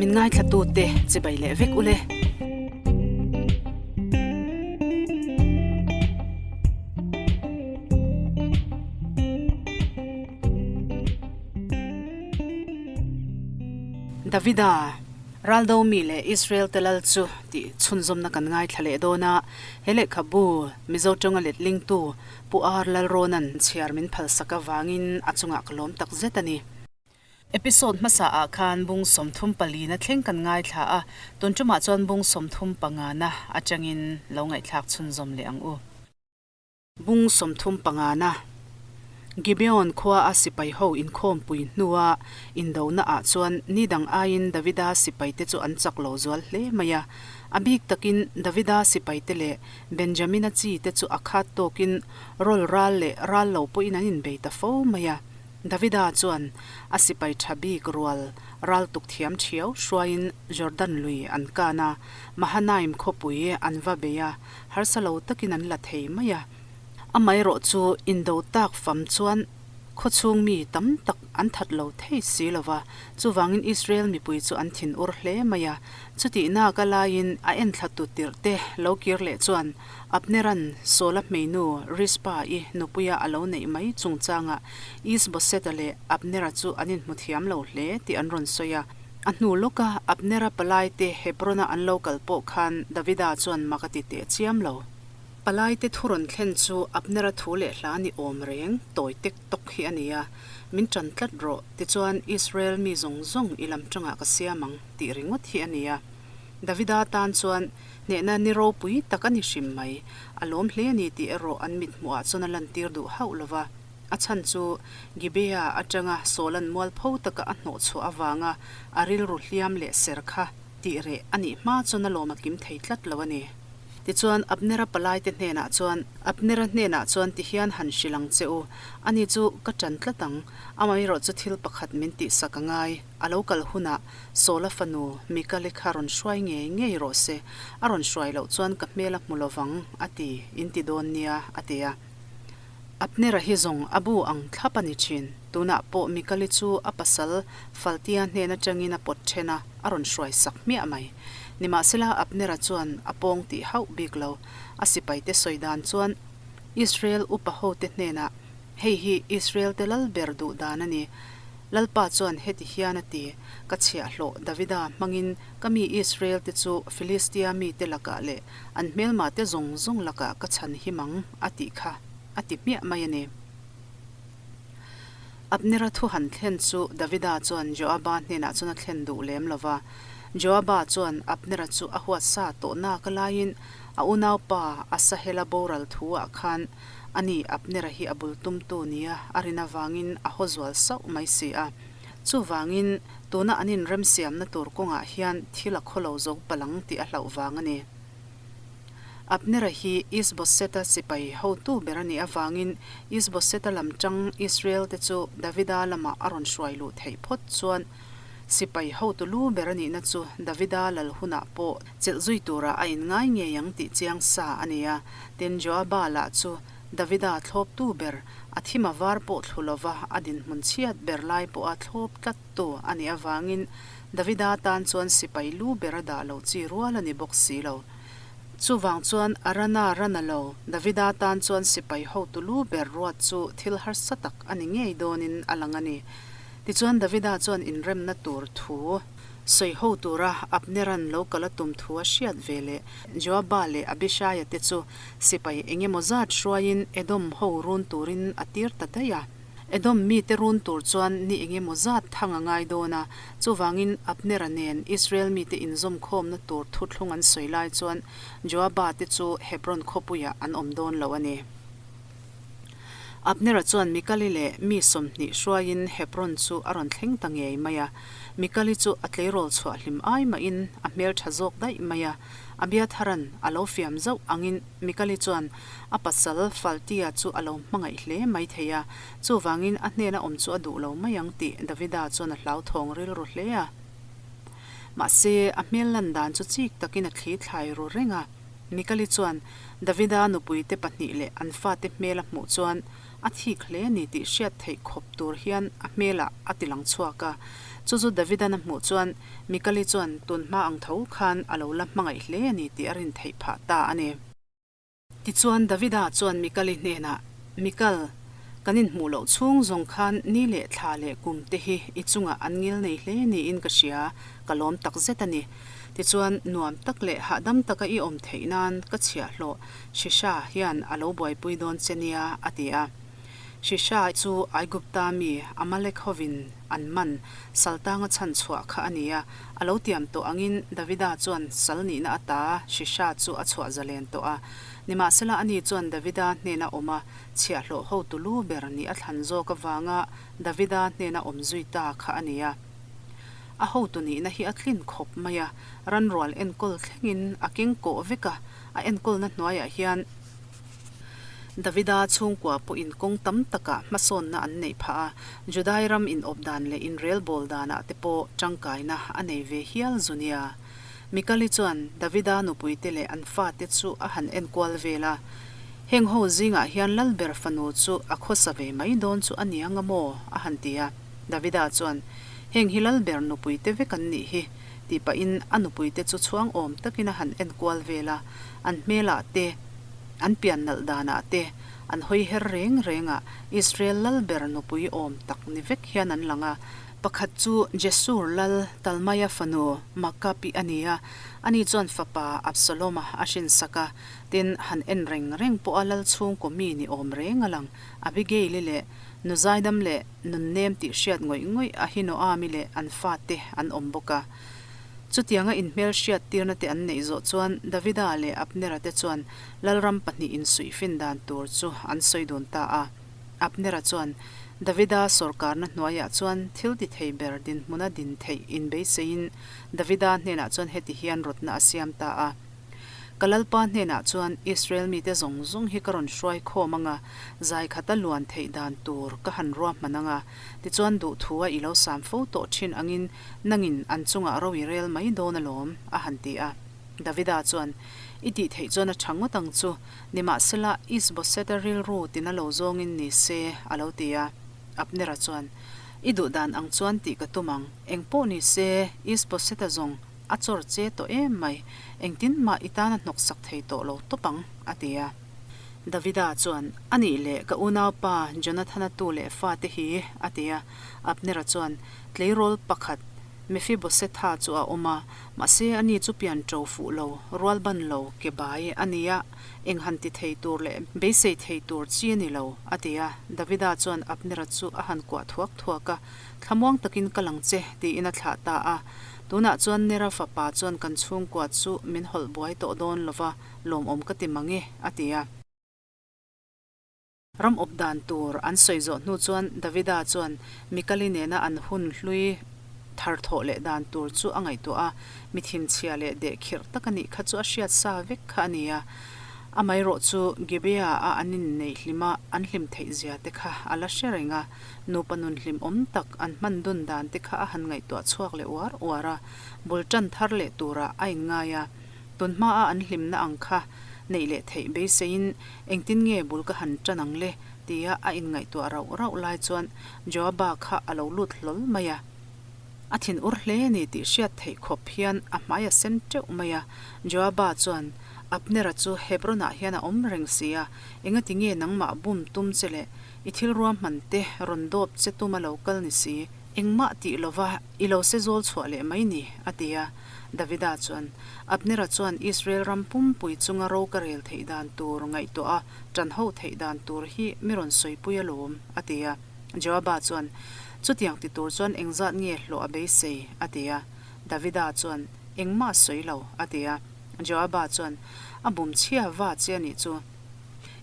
Min ngaithlatute chibai leh vek ule. Davida, Raldo mi leh Israel te lal chu tih chhunzawmna kan ngaithla leh dawn a, he lehkhabu Mizo tawnga letlingtu Pu Ar Lalrawna'n chhiar min phalsak avangin a chungah ka lawm tak zet a ni. Episode hmasa ah khan bung 34 na thleng kan ngaithla a, tun tumah chuan bung 35 na atangin lo ngaihthlak chhunzawm leh ang u. Bung 35 na Gibeon khua a sipai ho inkhawmpui hnua indona ah chuan ni dang aiin Davida sipaite chu an chak lo zual hle mai a. A bik takin Davida sipaite leh Benjamina chi te chu a khat tawkin rawl ral leh ral lo pawhin an inbei ta fo mai a. Davida chuan a sipai tha bik rual ral tuk thiam thiau hruaiin Jordan lui an kan a, Mahanaim khawpui an va bei a, harsa lo takin an la thei mai a. Amaherawh chu indo tak fam chuan Khawchhung mi tam tak an that lo thei si lo va, chuvangin Israel mipui chu an thin ur hle mai a. Chutih naka laiin a enthla tu tirh te lo kir leh chuan Abneran Saula hmeinu Rizpa-i nupuia a lo neih mai chungchangah Is-boset-a leh Abnera chu an inhmu thiam lo hle tih an rawn sawi a. A hnu lawka Abnera palaite Hebron-a an lo kal pawh khan Davida chuan mak a ti teh chiam lo. Palaite thu rawn thlen chu Abnera thu leh hla ni awm reng tawi tek tawk hi a ni a, Min ṭan tlat rawh, tichuan Israel mi zawng zawng i lam ṭangah ka siam ang, tih ringawt hi a ni a. Davida tan chuan hnehna ni ropui tak a ni hrim mai, a lawm hle a ni tih erawh an mithmuhah chuan a lantir duh hauh lo va. A chhan chu Gibea aṭanga Sawlan mualpho taka a hnawhchhuah avanga a rilru hliam leh ser kha tih reh a nih hma chuan a lawm a kim thei tlat lo a ni. Tichuan, Abnera palaite hnenah chuan, Abnera hnenah chuan tihian han hrilh ang che u, Ani chu ka ṭan tlat ang, amaherawh chu thil pakhat min tihsak a ngai, a lo kal hunah Saula fanu Mikali kha rawn hruai ngei ngei rawh se, a rawn hruai loh chuan ka hmel a hmu lovang, a ti, in ti dawn nia, a ti a. Abnera hi zawng a bu ang thlap a ni thin. Tunah pawh Mikali chu a pasal Faltia hnen atangin a pawt then a, a rawn hruai sak hmiah mai. Nimahsela Abnera chuan a pawng tih hauh bik lo. A sipaite sawi dan chuan Israel upa hote hnenah, Hei hi Israel-te lal ber duh dan a ni. Lalpa chuan heti hian a ti, Ka chhiahhlawh Davida hmangin ka mi Israel-te chu Filistia mite lakah leh An hmelmate zawng zawng lakah ka chhan him ang, a tih kha a ti hmiah mai a ni. Abnera thu han thlen chu Davida chuan Joaba hnenah chuan a thlen duh lem lo va. Joaba chuan Abnera chu a huat sa tawh nak a laiin a unaupa Asahela boral thu-ah khan ani Abnera hi a bul tumtu nia a rin avangin a haw zual sauh mai si a. Chuvangin tuna an inremsiamna tur kawngah hian thil a khaw lo zo palang tih a hlauh vang a ni. Abnera hi Is-boset-a sipai hotu ber a nih avangin Is-boset-a lam tang Israel-te chu Davida lamah a rawn hruai luh theih phawt chuan sipai hotu lu ber a nihna chu Davida lal hunah pawh chelh zui turah a inngai ngei ang tih chiang sa a ni a. Tin, Joaba lah chu Davida thlawptu ber, a thima var pawh thlu lova a dinhmun chhiat ber lai pawha thlawp tlattu a nih avangin Davida tan chuan sipai lu ber a dah lo chi rual a ni bawk si lo. Chuvang chuan a rana rana lo, Davida tan chuan sipai hotu lu ber ruat chu thil harsa tak a ni ngei dawnin a lang a ni. Tichuan Davida chuan inremna tur thu sawi ho tura Abneran lo kal a tum thu a hriat ve leh Joaba leh Abishaia te chu sipai eng emaw zat hruaiin Edom ho run turin a tir ta daih a. Edom mite run tur chuan ni eng emaw zat thang a ngai dawn a, chuvangin Abnera nen Israel mite inzawmkhawmna tur thuthlung an sawi lai chuan Joaba te chu Hebron khawpuiah an awm dawn lo a ni. Abnera chuan Mikali leh mi 20 hruaiin Hebron chu a rawn thleng ta ngei mai a. Mikali chu a tleirawl chhuah hlim ai mahin a hmel tha zawk daih mai a. Abiatharan a lo fiam zauh angin Mikali chuan a pasal Faltia chu a lo hmangaih hle mai thei a, chuvangin a hnena awm chu a duh lo mai ang tih Davida chuan a hlauthawng rilru hle a. Mahse, a hmel lan dan chu chik takin a thli thlai ru reng a. Mikali chuan Davida nupuite pahnih leh an fate hmel a hmuh chuan A thik hle a ni tih hriat theih khawp tur hian a hmelah a ti lang chhuak a. Chu chu Davidan a hmuh chuan Mikali chuan tun hma ang tho khan a lo la hmangaih hle a ni tih a rin theih phah ta a ni. Tichuan Davida chuan Mikali hnenah, Mikal, kan inhmuh loh chhung zawng khan ni leh thla leh kum te hi i chungah an ngil nei hle niin ka hria, ka lawm tak zet a ni. Tichuan nuam tak leh hahdam taka i awm theih nan ka chhiahhlawh Shisha hian a lo buaipui dawn che nia, a ti a. Shisha chu Aigupta mi Amalek hovin an man Saltanga chhan chhuah kha a ni a. A lo tiam tawh angin Davida chuan sal nihna ata Shisha chu a chhuah zalen tawh a. Nimahsela ani chuan Davida hnena awm a chhiahhlawh hotu lu ber nih a thlan zawk avanga Davida hnena awm zui ta kha a ni a. A hotu nihna hi a tlin khawp mai a, ranrual enkawl thlengin a keng kawh vek a, a enkawlna hnuaiah hian Davida chhungkua pawhin kawng tam takah hmasawnna an neih phah a, Judai ram inawp dan leh inrelbawl danah te pawh tangkaina a nei ve hial zu nia. Mikali chuan Davida nupuite leh an fate chu a han enkual vel a, Heng ho zingah hian Lalber fanu chu a khawsa ve mai dawn chu a nia nga maw? a han ti a. Davida chuan, Heng hi Lalber nupuite vek an nih hi, tih pahin a nupuite chu chhuang awm takin a han en kual vel a, an hmelah te, an pian nalh danah te, an hawi her reng reng a, Israel lal ber nupui awm tak ni vek hian an lang a. Pakhat chu Jesur lal Talmaia fanu Makapi a ni a, ani chuan fapa Absaloma a hrinsak a, tin, han en reng reng pawha lal chhungkaw mi ni awm reng a lang. Abigail-i leh nu zaidam leh nunnem tih hriat ngawih ngawih Ahinoami leh an fate an awm bawk a. Chutianga inhmelhriat tirna te an neih zawh chuan Davida leh Abnera te chuan lalram pahnih insuihfin dan tur chu an sawi dun ta a. Abnera chuan Davida sawrkarna hnuaiah chuan thil ti thei ber dinhmuna din theih inbeiseiin Davida hnenah chuan heti hian rawtna a siam ta a. Ka Lalpa hnenah chuan Israel mite zawng zawng hi ka rawn hruai khawm ang a, zai khata luan theih dan tur ka han ruahman ang a, tichuan duhthua i lo sam fo tawh thin angin nangin an chungah ro i rel mai dawn alawm, a han ti a. Davida chuan, I tih theih chuan a tha ngawt ang chu, nimahsela Isboseta rilru tina lo zawngin ni se, a lo ti a. Abnera chuan, I duh dan ang chuan tih ka tum ang, engpawh ni se, Isboseta zawng, A chawr che tawh em mai, engtin mah i tan a hnawksak thei tawh lo tawp ang, a ti a. Davida chuan, A nih leh, ka unaupa Jonathana tu leh fate hi, a ti a. Abnera chuan, Tleirawl pakhat, Mephibosetha chu a awm a, mahse ani chu pian ṭo fuh lo, rual ban lo, ke bai a ni a, eng han ti thei tur leh beisei thei tur chi a ni lo, a ti a. Davida chuan Abnera chu a han kuah thuak thuak a, Thlamuang takin ka lang che, tiin a thlah ta a. Tunah chuan Nera fapa chuan kan chhungkua chu min hawlh buai tawh dawn lo va, lawmawm ka ti mang e, a ti a. Ram awp dan tur an sawi zawh hnu chuan Davida chuan Mikali nena an hun hlui thar thawh leh dan tur chu a ngaihtuah a, mi thinchhia leh dehkhirh tak a nih kha chu a hriat sa vek kha a ni a. Amaherawh chu Gibeah-a an inneih hlima an hlim theih zia te kha a la hre reng a. Nupa nun hlimawm tak an hman dun dan te kha a han ngaihtuah chhuak leh uar uar a, bul tan thar leh turah a inngai a. Tun hmaa an hlimna ang kha neih leh theih beiseiin engtin nge bul ka han tan ang le tia a inngaihtuah rauh rauh lai chuan Joaba kha a lo lut hlawl mai a. A thin ur hle ni tih hriat theih khawp hian a hmai a sen teuh mai a. Joaba chuan, Abnera chu Hebron-ah hian a awm reng si a, engati nge nangmah bum tum che le? I thil ruahman te rawn dawp che tum a lo kal ni si, engmah tih lova i lo se zawl chhuah leh mai ni, a ti a. Davida chuan, Abnera chuan Israel ram pumpui chunga ro ka rel theih dan tur ngaihtuah a, ṭan ho theih dan tur hi mi rawn sawipui alawm, a ti a. Joaba chuan, Chutiang ti tur chuan engzat nge hlawh a beisei? a ti a. Davida chuan, Engmah a sawi lo, a ti a. Joaba chuan, A bum chhia va che a nih chu.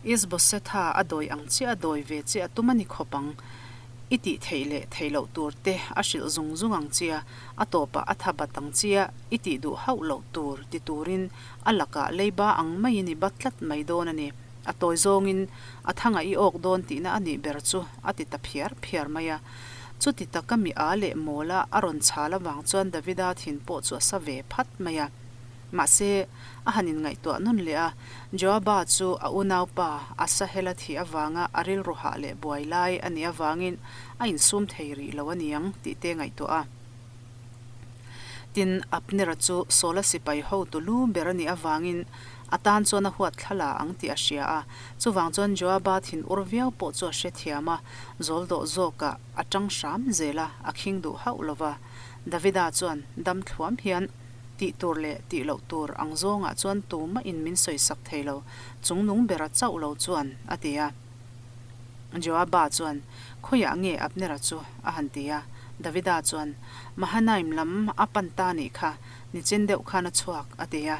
Isbosetha a dawi ang chiah a dawi ve che a tum a ni khawp ang. I tih theih leh theih loh tur te a hrilh zung zung ang chia, a tawpah a tha bat ang chia, i tih duh hauh loh tur ti turin a lakah leiba ang maiin i bat tlat mai dawn a ni. A tawi zawngin a thangah i awk dawn tihna a nih ber chu a ti ta phiar phiar mai a. Chuti taka mi a leh mawla a rawn chhal avang chuan Davida thin pawh chu a sa ve phat mai a. Mahse, a han inngaihtuah nawn leh a, Joaba chu a unaupa Asahela thih avanga a rilru hah leh buai lai a nih avangin a insum thei rih lo a niang tih te ngaihtuah a. Tin, Abnera chu Saula sipai hotu lu ber a nih avangin a tan chuan a huat thla la ang tih a hria a, chuvang chuan Joaba thin ur viau pawh chu a hrethiam a, zawl dawh zawkah a tang hram zel a, a khing duh hauh lo va. Davida chuan dam thluam hian tih tur leh tih loh tur ang zawngah chuan tumah in min sawisak thei lo, chungnung bera chauh lo chuan, a ti a. Joaba chuan, Khawiah nge Abnera chu? a han ti a. Davida chuan, Mahanaim lam a pan ta nih kha, nichin deuh khan a chhuak, a ti a.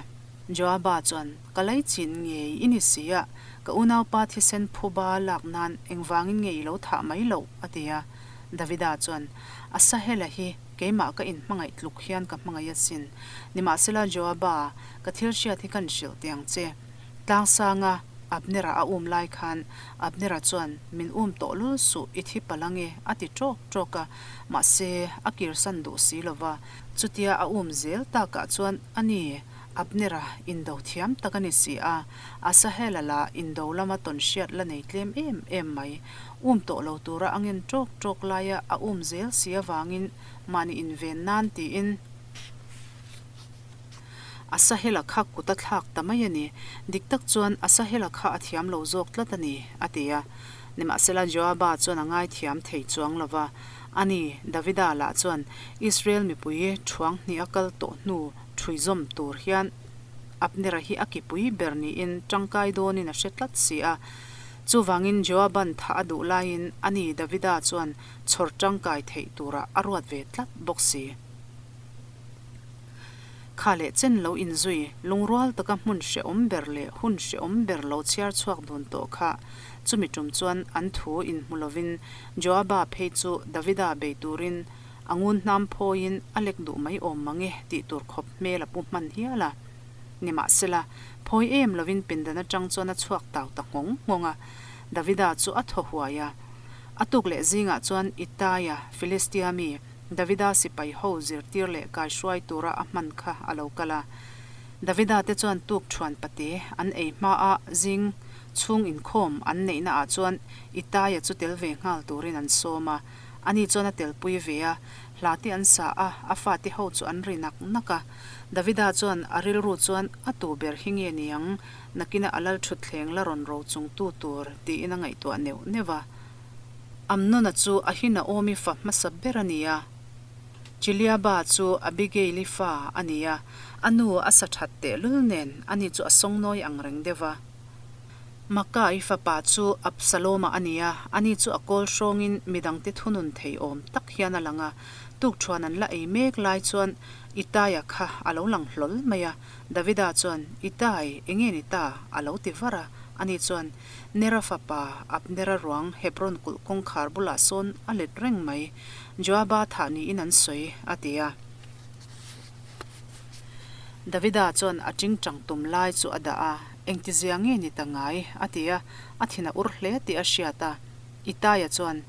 Joaba chuan, Ka laichin ngei i ni si a, ka unaupa thisen phuba lak nan engvangin nge i lo thah mai loh? a ti a. Davida chuan, Asahela hi keimah ka inhmangaih tluk hian ka hmangaih asin. Nimahsela Joaba, ka thil hriat hi kan hrilh teh ang che. Tlangsanga Abnera a um lai khan Abnera chuan, Min um tawh lul suh, i thi palh ange, a ti ṭawk ṭawk a. Mahse, a kirsan duh si lo va. Chutia a um zel takah chuan, A ni, Abnera indo thiam tak a ni si a, Asahela lah indo lama tawn hriat la nei tlem em em mai. Um tawh lo tura a ngen ṭawk ṭawk laia a um zel si avangin mahni inven nan tiin Asahela kha kut a thlak ta mai a ni. Dik tak chuan Asahela kha a thiam lo zawk tlat a ni, a ti a. Nimahsela Joaba chuan a ngaithiam thei chuang lo va. Ani, Davida lah chuan Israel mipui thuang hnih a kal tawh hnu ṭhui zawm tur hian Abnera hi a kipui ber niin ṭangkai dawnin a hre tlat si a. Chuvangin Joaban thah a duh laiin ani Davida chuan chhawr ṭangkai theih turah a ruat ve tlat bawk si. Kha leh chen lo inzui, lungrual taka hmun hrehawm ber leh hun hrehawm ber lo chhiar chhuak dun tawh kha chumi tum chuan an thu inhmu lovin Joaba phei chu Davida bei turin a ngun hnam phawiin a lek duh mai awm mang e tih tur khawp hmel a pu hman hial a. Nimahsela, phawi em lovin pindan atang chuan a chhuak tau ta nghawng nghawng a, Davida chu a thaw huai a. A tuk leh zingah chuan Ittaia, Filistia mi, Davida sipai ho zirtir leh kaihruai tura a hman kha a lo kal a. Davida te chuan tuk thuan pate an ei hma a, zing chhung inkhawm an neihna ah chuan Ittaia chu tel ve nghal turin an sawm a. Ani chuan a telpui ve a, hla te an sa a, a fate ho chu an ri nak nak a. Davida chuan a rilru chuan a tu ber hi nge niang, nakina a lal thutthleng la rawn ro chung tu tur tiin a ngaihtuah neuh neuh a. Amnona chu Ahinaomi fa hmasa ber a ni a, Chiliaba chu Abigaili fa a ni a, a nu a sa that tehlul nen ani chu a sawngnawi ang reng deuh va. Makai fapa chu Absaloma a ni a, ani chu a kawl hrawngin midangte thunun thei awm tak hian a lang a. Tukṭhuan an la ei mek lai chuan Itaia kha a lo lang hlawl mai a. Davida chuan, Itai, enge ni ta? a lo ti var a. Ani chuan, Nera fapa Abnera ruang Hebron kulh kawngkhar bulah sawn a let reng mai. Joaba thah niin an sawi, a ti a. Davida chuan a tingtang tum lai chu a dah a, Engtizia nge ni ta ngai? a ti a, a thin a ur hle tih a hriat a. Itaia chuan,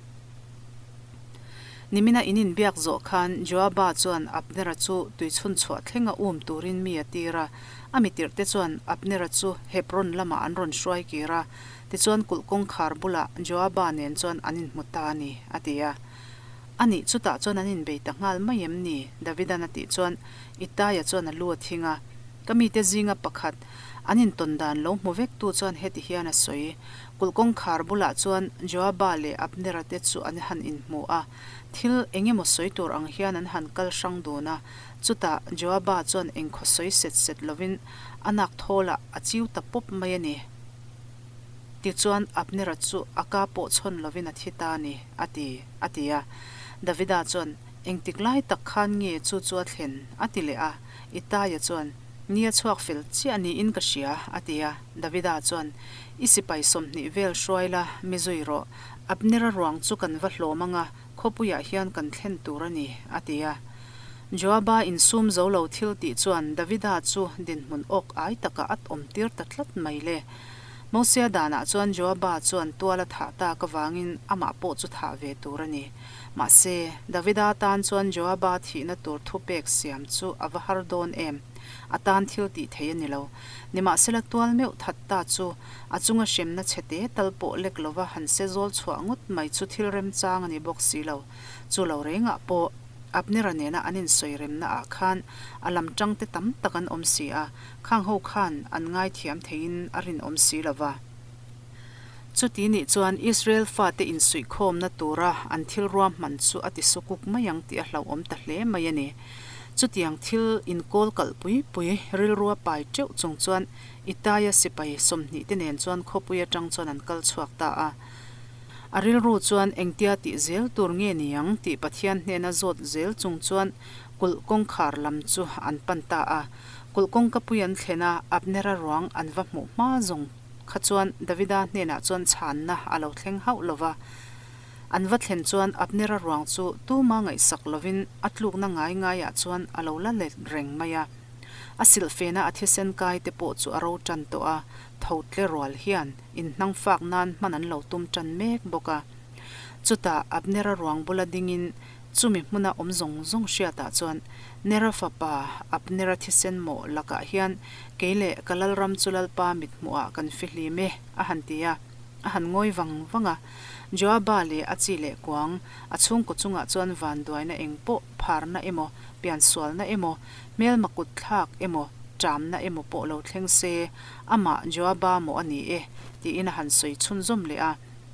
Nimina in inbiak zawh khan Joaba chuan Abnera chu tuichhun chhuah thlenga um turin mi a tir a, a mitirhte chuan Abnera chu Hebron lamah an rawn hruai kir a, tichuan kulh kawngkhar bulah Joaba nen chuan an inhmu ta a ni, a ti a. A nih, chutah chuan an inbei ta nghal mai em ni? Davidan a tih chuan Itaia chuan a lu a thing a. Ka mite zinga pakhat, an intawn dan lo hmu vektu chuan heti hian a sawi, Kulh kawngkhar bulah chuan Joaba leh Abnera te chu an han inhmu a, thil eng emaw sawi tur ang hian an han kal hrang dun a. Chutah Joaba chuan engkhaw sawi set set lovin a nak thawlah a chiu ta pawp mai a ni. Tichuan, Abnera chu a ka pawh chhawn lovin a thi ta a ni, a ti, a ti a. Davida chuan, Engtik lai tak khan nge chu chu a thlen? a ti leh a. Itaia chuan, Ni a chhuak fel chiah niin ka hria, a ti a. Davida chuan, I sipai 20 vel hruai la, mi zui rawh. Abnera ruang chu kan va hlawm ang a, khawpuiah hian kan thlen tur a ni, a ti a. Joaba insum zo lo thil tih chuan Davida chu dinhmun awk ai takah a awmtir ta tlat mai le. Mosia danah chuan Joaba chuan tual a thah tak avangin amah pawh chu thah ve tur a ni. Mahse, Davida tan chuan Joaba thihna tur thupek siam chu a va har dawn em? A tan thil tih theih a ni lo. Nimahsela tual meuh that ta chu a chunga hremna chhe te tal pawh lek lova han se zawl chhuah ngawt mai chu thil remchang a ni bawk si lo. Chu lo rengah pawh Abnera nena an insawi remna ah khan a lam tang te tam tak an awm si a, khang ho khan an ngaithiam theiin a rinawm si lova. Chuti nih chuan Israel fate insuihkhawmna tura an thil ruahman chu a ti sukuk mai ang tih a hlauhawm ta hle mai a ni. Chutiang thil inkawl kalh pui pui rilrua pai teuh chung chuan Itaia sipai 20 te nen chuan khawpui atang chuan an kal chhuak ta a. A rilru chuan engtia tih zel tur nge ni ang tih Pathian hnena zawt zel chung chuan kulh kawngkhar lam chu an pan ta a. Kulh kawngkapui an thlen a, Abnera ruang an va hmuh hma zawng kha chuan Davida hnenah chuan chhanna a lo thleng hauh lo va. An va thlen chuan Abnera ruang chu tuma ngaihsak lovin a tlukna ngai ngaiah chuan a lo la let reng mai a. A silhfena a thisen kai te pawh chu a ro tan tawh a, tho tle rual hian inhnang fak nan hman an lo tum tan mek bawk a. Chutah Abnera ruang bula dingin Chumi hmuna awm zawng zawng hriatah chuan Nera fapa Abnera thisen mawh lakah hian kei leh ka lalram chu Lalpa mithmuhah kan fihlim e, a han ti a. A han ngawi vang vang a. Joaba leh a chi leh kuang, a chhungkaw chungah chuan vanduaina eng pawh, pharna emaw, piansualna emaw, hmelma kutthlak emaw, ṭamna emaw pawh lo thleng se, amah Joaba mawh a ni e, tiin a han sawi chhunzawm leh a.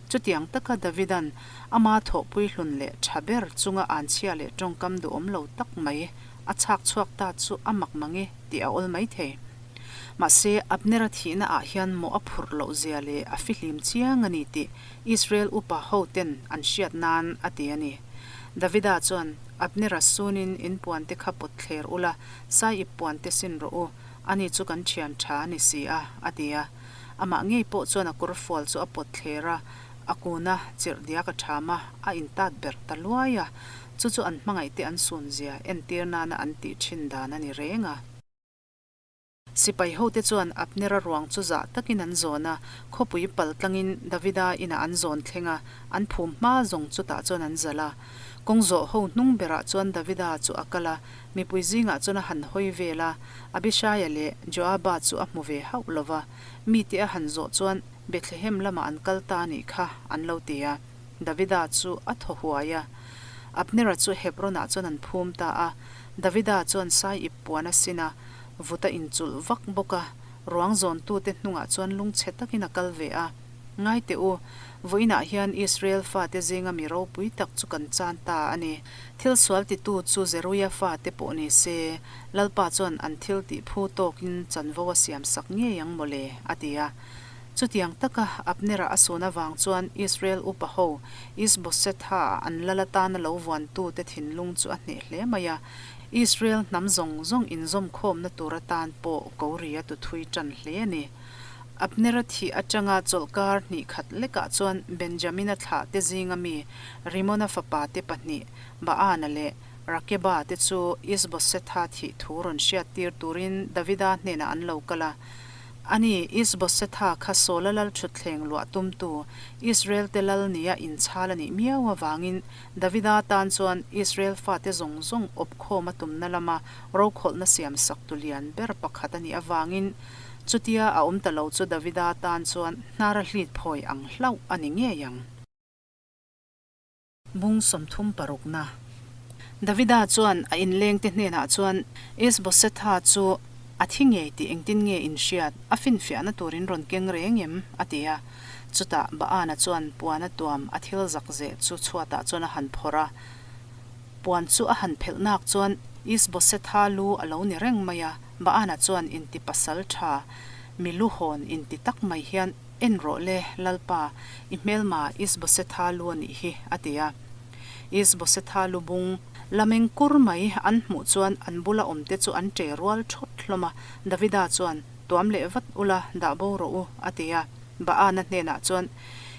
Chutiang taka Davida'n ama thawhpui hlun leh tha ber chunga anchhia leh tawngkam duhawm lo tak mai a chhak chhuak ta chu a mak mang e tih a awl mai thei. Mahse, Abnera thihna ah hian mawh a phurh loh zia leh a fihlim chiang a ni tih Israel upa hoten an hriat nan a ti a ni. Davida chuan, Abnera sunin in puante kha pawt thler ula, sai ip puante sin rawh u, ani chu kan thian tha a ni si a, a ti a. Amah ngei pawh chuan a kawr fual chu a pawt thler a, a kuna chirh diak a ṭham a, a intat berh ta luai a. Chu chu an hmangaihte an sun zia entir nana an tih ṭhin dan a ni reng a. Sipai hote chuan Abnera ruang chu zah takin an zawn a, khawpui pal tlangin Davida inah an zawn thleng a, an phum hma zawng chutah chuan an zalh a. Kawng zawh ho hnung berah chuan Davida chu a kal a, mipui zingah chuan a han hawi vel a, Abishaia leh Joaba chu a hmu ve hauh lo va, mite a han zawh chuan Bethlehem lamah an kal ta a nih kha, an lo ti a. Davida chu a thaw huai a. Abnera chu Hebronah chuan an phum ta a. Davida chuan sai ip puan a sin a, vut a inchulh vak bawk a, ruang zawntute hnungah chuan lungchhe takin a kal ve a. Ngai teh u, vawiinah hian Israel fate zinga mi ropui tak chu kan chan ta a ni. Thil sual titu chu Zeruia fate pawh ni se, Lalpa chuan an thil tih phu tawkin chanvo a siam sak ngei ang maw le, a ti a. Chutiang taka Abnera a sun avang chuan Israel upa ho Isbosetha an lal atana lo vuantute thinlung chu a hneh hle mai a. Israel hnam zawng zawng inzawmkhawmna tur atan pawh ko ri a tu thui tan hle a ni. Abnera thih atanga chawlhkar hnih khat lekah chuan Benjamina thlahte zinga mi Rimona fapate pahnih Baana leh Rakeba te chu Isbosetha thih thu rawn hriattir turin Davida hnenah an lo kal a. Ani, Isbosetha kha Saula lal thutthleng luah tumtu Israel-te lal nia inchhal a nih miau avangin Davida tan chuan Israel fate zawng zawng awpkhawm a tumna lama rokhawlhna siamsak tu lian ber pakhat a nih avangin Chutia a awm ta lo chu Davida tan chuan hnara hlit phawi ang hlauh a ni ngei ang. Bung 30 parukna. Davida chuan a inlengte hnenah chuan, Isbosetha chu a thi ngei tih engtin nge in hriat? A finfiahna tur in rawn keng reng em? a ti a. Chutah Baana chuan puan a tuam a thil zak zeh chu chhuatah chuan a han phawrh a. Puan chu a han phelh nak chuan Isbosetha lu a lo ni reng mai a. Baana chuan inti pasal tha, mi lu hawn inti tak mai hian, En rawh le, Lalpa, i hmelma Isbosetha lu a nih hi, a ti a. Isbosetha lu bung la meng kur mai an hmuh chuan an bula awmte chu an ṭe rual ṭhawt hlawm a. Davida chuan, Tuam leh vat ula, dah bo rawh u, a ti a. Baana hnenah chuan,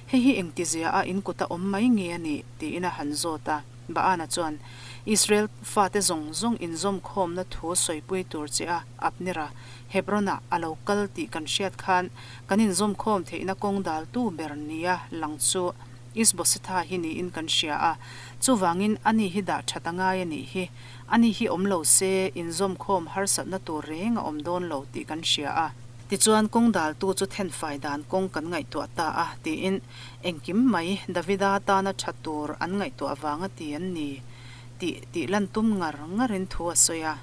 Hei hi engtizia a in kuta awm mai nge a nih? tiin a han zawt a. Baana chuan, Israel fate zawng zawng inzawmkhawmna thu sawipui tur che a Abnera, Hebron-ah a lo kal tih kan hriat khan kan inzawmkhawm theihna kawng daltu ber nia lang chu. Isbosetha hi niin kan hria a, chuvangin ani hi dah that a ngai a nih hi. Ani hi awm lo se inzawmkhawm harsatna tur reng a awm dawn lo tih kan hria a. Tichuan kawng daltu chu thenfai dan kawng kan ngaihtuah ta a, tiin engkim mai Davida tana tha tur an ngaihtuah vanga ti an ni tih tih lan tum ngar ngarin thu a sawi a.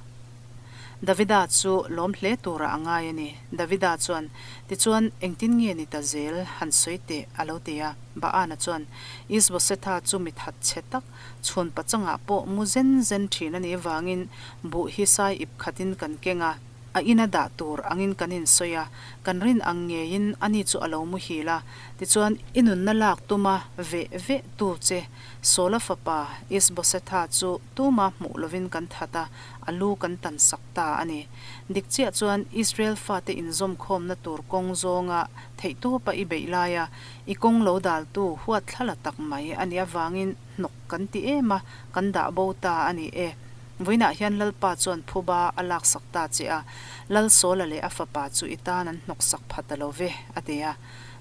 Davida chu lawm hle turah a ngai a ni. Davida chuan, Tichuan, engtin nge ni ta zel? Han sawi teh, a lo ti a. Baana chuan, Isbosetha chu mi that chhe tak, chhun pachangah pawh mu zen zen thin a nih vangin buh hi sai ip khatin kan keng a. A ina dah tur angin kan insawi a, kan rin ang ngeiin ani chu a lo muhil a. Tichuan, i nunna lak tuma veh veh tu che Saula fapa Isbosetha chu tuma hmuh lovin kan that a, a lu kan tan sak ta a ni. Dik chiah chuan Israel fate inzawmkhawmna tur kawng zawnga theihtawpa i beih laia i kawng lo daltu huat thlala tak mai a nih avangin hnawk kan ti em a, kan dah bo ta a ni e. Vawiinah hian Lalpa chuan phuba a laksak ta che a, Lal Saula leh a fapa chu i tan an hnawksak pha ta lo ve, a ti a.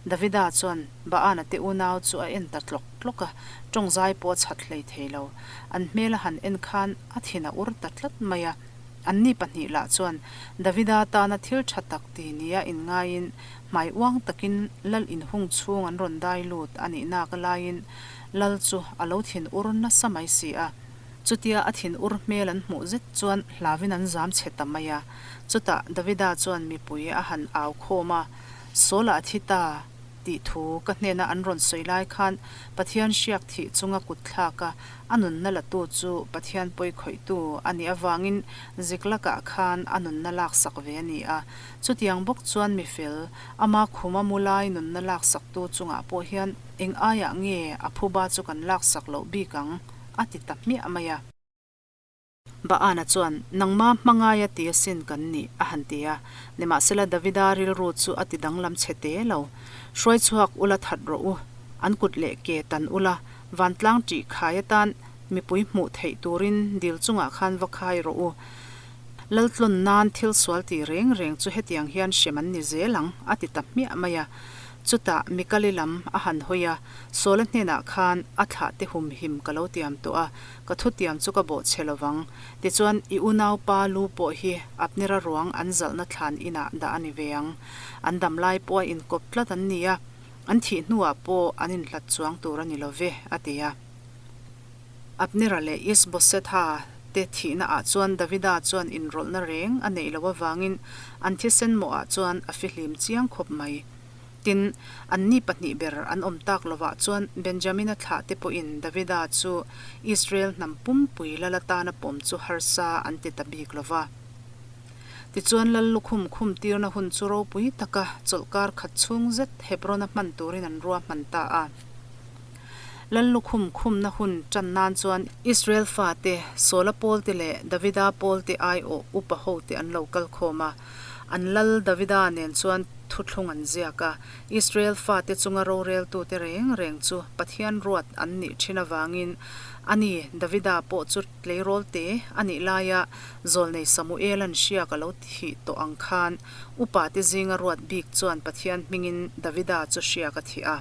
Davida chuan Baana te unau chu a en ta tlawk tlawk a, tawng zai pawh a chhat hlei thei lo. An hmel a han en khan a thin a ur ta tlat mai a. Anni pahnih lah chuan Davida tana thil tha tak ti nia inngaiin hmai uang takin Lal inhung chhung an rawn dai lut a nih nak laiin Lal chu a lo thin ur nasa mai si a. Chutia a thin ur hmel an hmuh zet chuan hlauin an zam chhe ta mai a. Chutah Davida chuan mipui a han au khawm a, Saul-ah a thi ta tih thu ka hnena an rawn sawi lai khan Pathian hriak thih chunga kut thlak a, a nunna latu chu Pathian pawi khawihtu a nih avangin Ziklakah khan a nunna laksak ve a ni a. Chutiang bawk chuan mifel, ama khuma mu lai nunna laksaktu chungah pawh hian eng aiah nge a phuba chu kan laksak loh bik ang? a ti ta hmiah mai a. Baana chuan, Nangma hmangaia ti asin kan nih, a han ti a. Nimahsela Davida rilru chu a ti danglam chhe te lo. Hruai chhuak ula that rawh u, an kut leh ke tan ula, vantlang ṭih khai atan mipui hmuh theih turin dil chungah khan va khai rawh u. Laltlawn nan thil sual ti reng reng chu hetiang hian hrem an ni zel ang, a ti ta hmiah mai a. Chutah Mikali lam a han hawi a, Sawla hnenah khan a thlah te humhim ka lo tiam tawh a, ka thutiam chu ka bawh chhe lovang. Tichuan, i unaupa lu pawh hi Abnera ruang an zalhna thlan inah dah a ni ve ang. An dam lai pawh a inkawp tlat an ni a, an thih hnuah pawh an inhlat chuang tur a ni lo ve, a ti a. Abnera leh Isbosetha te thihna ah chuan Davida chuan inrawlhna reng a neih loh avangin an thisen mawhah chuan a fihlim chiang khawp mai. Tin, anni pahnih ber an awm tak lovah chuan Benjamina thlah te pawhin Davida chu Israel hnam pumpui lal atana pawm chu harsa an ti ta bik lo va. Tichuan lal lukhum khum tirna hun chu ropui taka chawlhkar khat chhung zet Hebron-a hman turin an ruahman ta a. Lal lukhum khumna hun tan nan chuan Israel fate, Saula pawlte leh Davida pawlte aiawh upa hote an lo kal khawm a. An lal Davida nen chuan thuthlung an ziak a, Israel fate chunga roreltute reng reng chu Pathian ruat an nih thin avangin ani Davida pawh chu tleirawl te a nih laia zawlnei Samuela'n hriak a lo thih tawh ang khan upate zinga ruat bik chuan Pathian hmingin Davida chu hriak a thih a.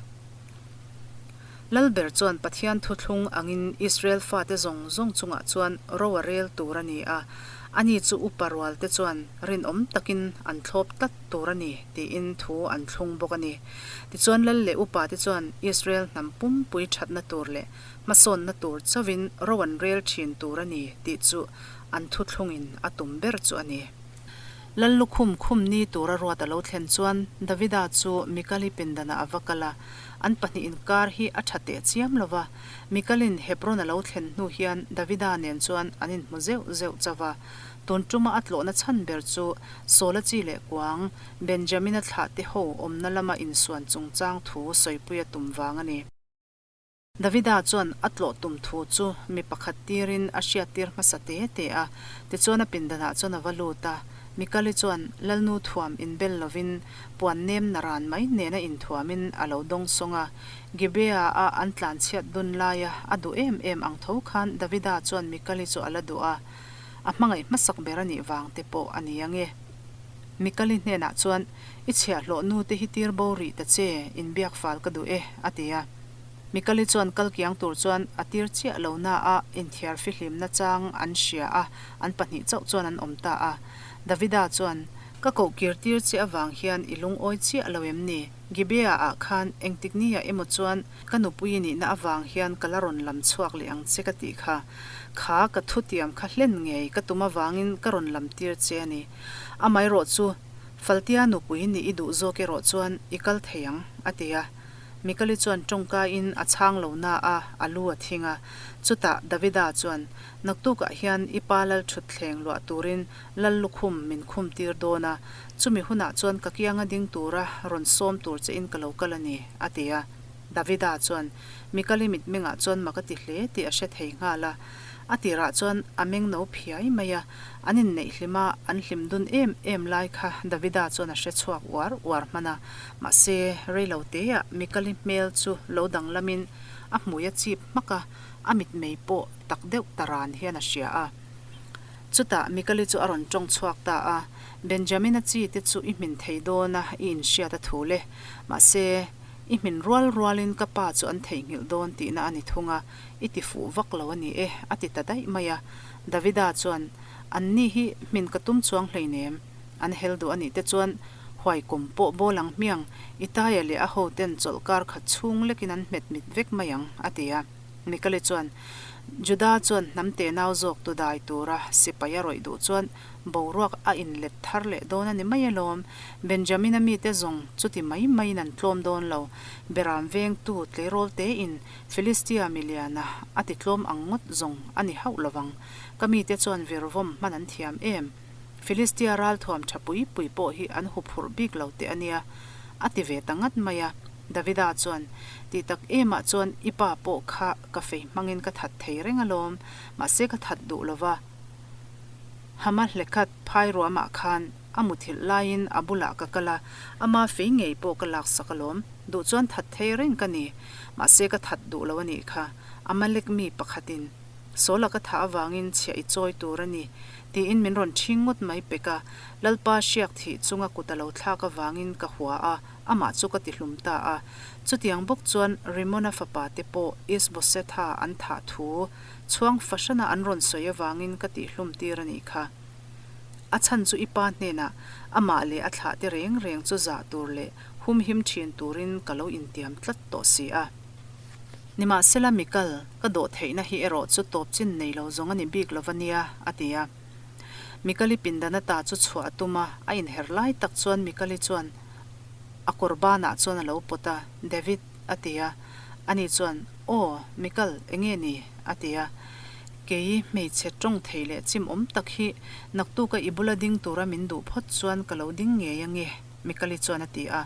Lalber chuan Pathian thuthlung angin Israel fate zawng zawng chungah chuan ro a rel tur a ni a, ani chu upa rualte chuan rinawm takin an thlawp tlat tur a ni tiin thu an thlung bawk a ni. Tichuan lal leh upate chuan Israel hnam pumpui thatna tur leh hmasawnna tur chauhin ro an rel thin tur a ni tih chu an thuthlungin a tum ber chu a ni. Lal lukhum khum ni tura ruat a lo thlen chuan Davida chu Mikali pindanah a va kal a, an pahnih inkar hi a tha teh chiam lo va. Mikalin Hebron a lo thlen hnu hian Davida nen chuan an inhmu zeuh zeuh chauh a. Tun tuma a tlawhna chhan ber chu Saula chi leh kuang, Benjamina thlahte ho awmna lama insuan chungchang thu sawipui a tum vang a ni. Davida chuan a tlawh tum thu chu mi pakhat tirin a hriattir hmasa te te a, tichuan a pindanah chuan a va lut a. Mikali chuan Lalnu thuam inbel lovin puan nem na ran mai nena inthuamin a lo dawng sawng a. Gibea-a an tlanchhiat dun laia a duh em em ang tho khan Davida chuan Mikali chu a la duh a, a hmangaih hmasak ber a nih vang te pawh a ni ange. Mikali hnenah chuan, I chhiahhlawh nute hi tir bo rih ta che, inbiak fal ka duh e, a ti a. Mikali chuan kal kiang tur chuan a tir chiah lo na a, inthiar fihlimna chang an hria a, an pahnih chauh chuan an awm ta a. Davida chuan, Ka koh kir tir che avang hian i lungawi chiah lo em ni? Gibeah ah khan engtik ni ah emaw chuan ka nupui i nihna avang hian ka la rawn lam chhuak leh ang che ka tih kha. Kha ka thutiam kha hlen ngei ka tum avangin ka rawn lam tir che a ni. Amaherawh chu Faltia nupui nih i duh zawk erawh chuan i kal thei ang, a ti a. Mikali chuan tawngkaiin a chhang lo na a, a lu a thing a. Chutah Davida chuan, Naktukah hian i pa lal thutthleng luah turin lal lukhum min khum tir dawn a, chumi hunah chuan ka kianga ding tura rawn sawm tur che in ka lo kal a ni, a ti a. Davida chuan Mikali mitmengah chuan mak a ti hle tih a hre thei nghal a. A tirah chuan a meng no phiai mai a, an inneih hlim a, an hlim dun em em lai kha Davida chuan a hre chhuak uar uar hman a. Mahse, reilo teah Mikali hmel chu lo danglamin a hmui a chip hmak a, a mitmei pawh tak deuh ta ran hian a hria a. Chutah Mikali chu a rawn tawng chhuak ta a, Benjamina chi te chu i hmin thei dawn a i inhriat a thu le. Mahse, i hmin rual rualin ka pa chu an theihnghilh dawn tihna a ni thung a, i ti fuh vak lo a ni e, a ti ta daih mai a. Davida chuan, An ni hi hmin ka tum chuang hleinem, an hel duh a nih te chuan huai kum pawh bawl ang hmiang, i taia leh a hoten chawlh kar khat chhung lekin an hmet mit vek mai ang, a ti a. Mikali chuan, Juda chuan hnam tenau zawk tu dai tura sipai a rawih duh chuan boruak a inlet thar leh dawn a ni mai alawm. Benjamina mite zawng chuti mai maiin an tlawm dawn lo. Beram vengtu tleirawl tein Philistia miliana a ti tlawm ang ngawt zawng a ni hauh lovang. Ka mite chuan virvawm hman an thiam em? Philistia ralthuam tha pui pui pawh hi an huphurh bik lo teh a nia, a ti ve ta ngat mai a. Davida chuan, Tih tak emah chuan i pa pawh kha ka fei hmangin ka that thei reng alawm, mahse ka that duh lo va. Hama hlekhat phai ruamah khan a muthilh laiin a bulah ka kal a, ama fei ngei pawh ka laksak alawm. Duh chuan that thei reng ka ni, mahse ka that duh lo a nih kha. Amalek mi pakhatin Sawla ka thah avangin chhiah i chawi tur a ni, tiin min rawn ṭhing ngawt mai pek a. Lalpa hriak thih chunga kut a lo thlak avangin ka hua a, amah chu ka tihlum ta a. Chutiang bawk chuan Rimona fapa te pawh Isbosetha an thah thu chhuang fahrana an rawn sawi avangin ka tihlum tir a nih kha. A chhan chu i pa hnenah amah leh a thlah te reng reng chu zah tur leh humhim ṭhin turin ka lo intiam tlat tawh si a. Nimahsela Mikal, ka dawh theihna hi erawh chu tawp chin nei lo zawng a ni bik lo va nia, a ti a. Mikali pindana ta chu chhuah a tum a, a inher lai tak chuan Mikali chuan a kawr banah chuan a lo pawt a, David, a ti a. Ani chuan, Aw, Mikal, enge ni? a ti a. Kei, hmeichhe tawng thei leh chim awm tak hi naktuka i bula ding tura min duh phawt chuan ka lo ding ngei ange, Mikali chuan a ti a.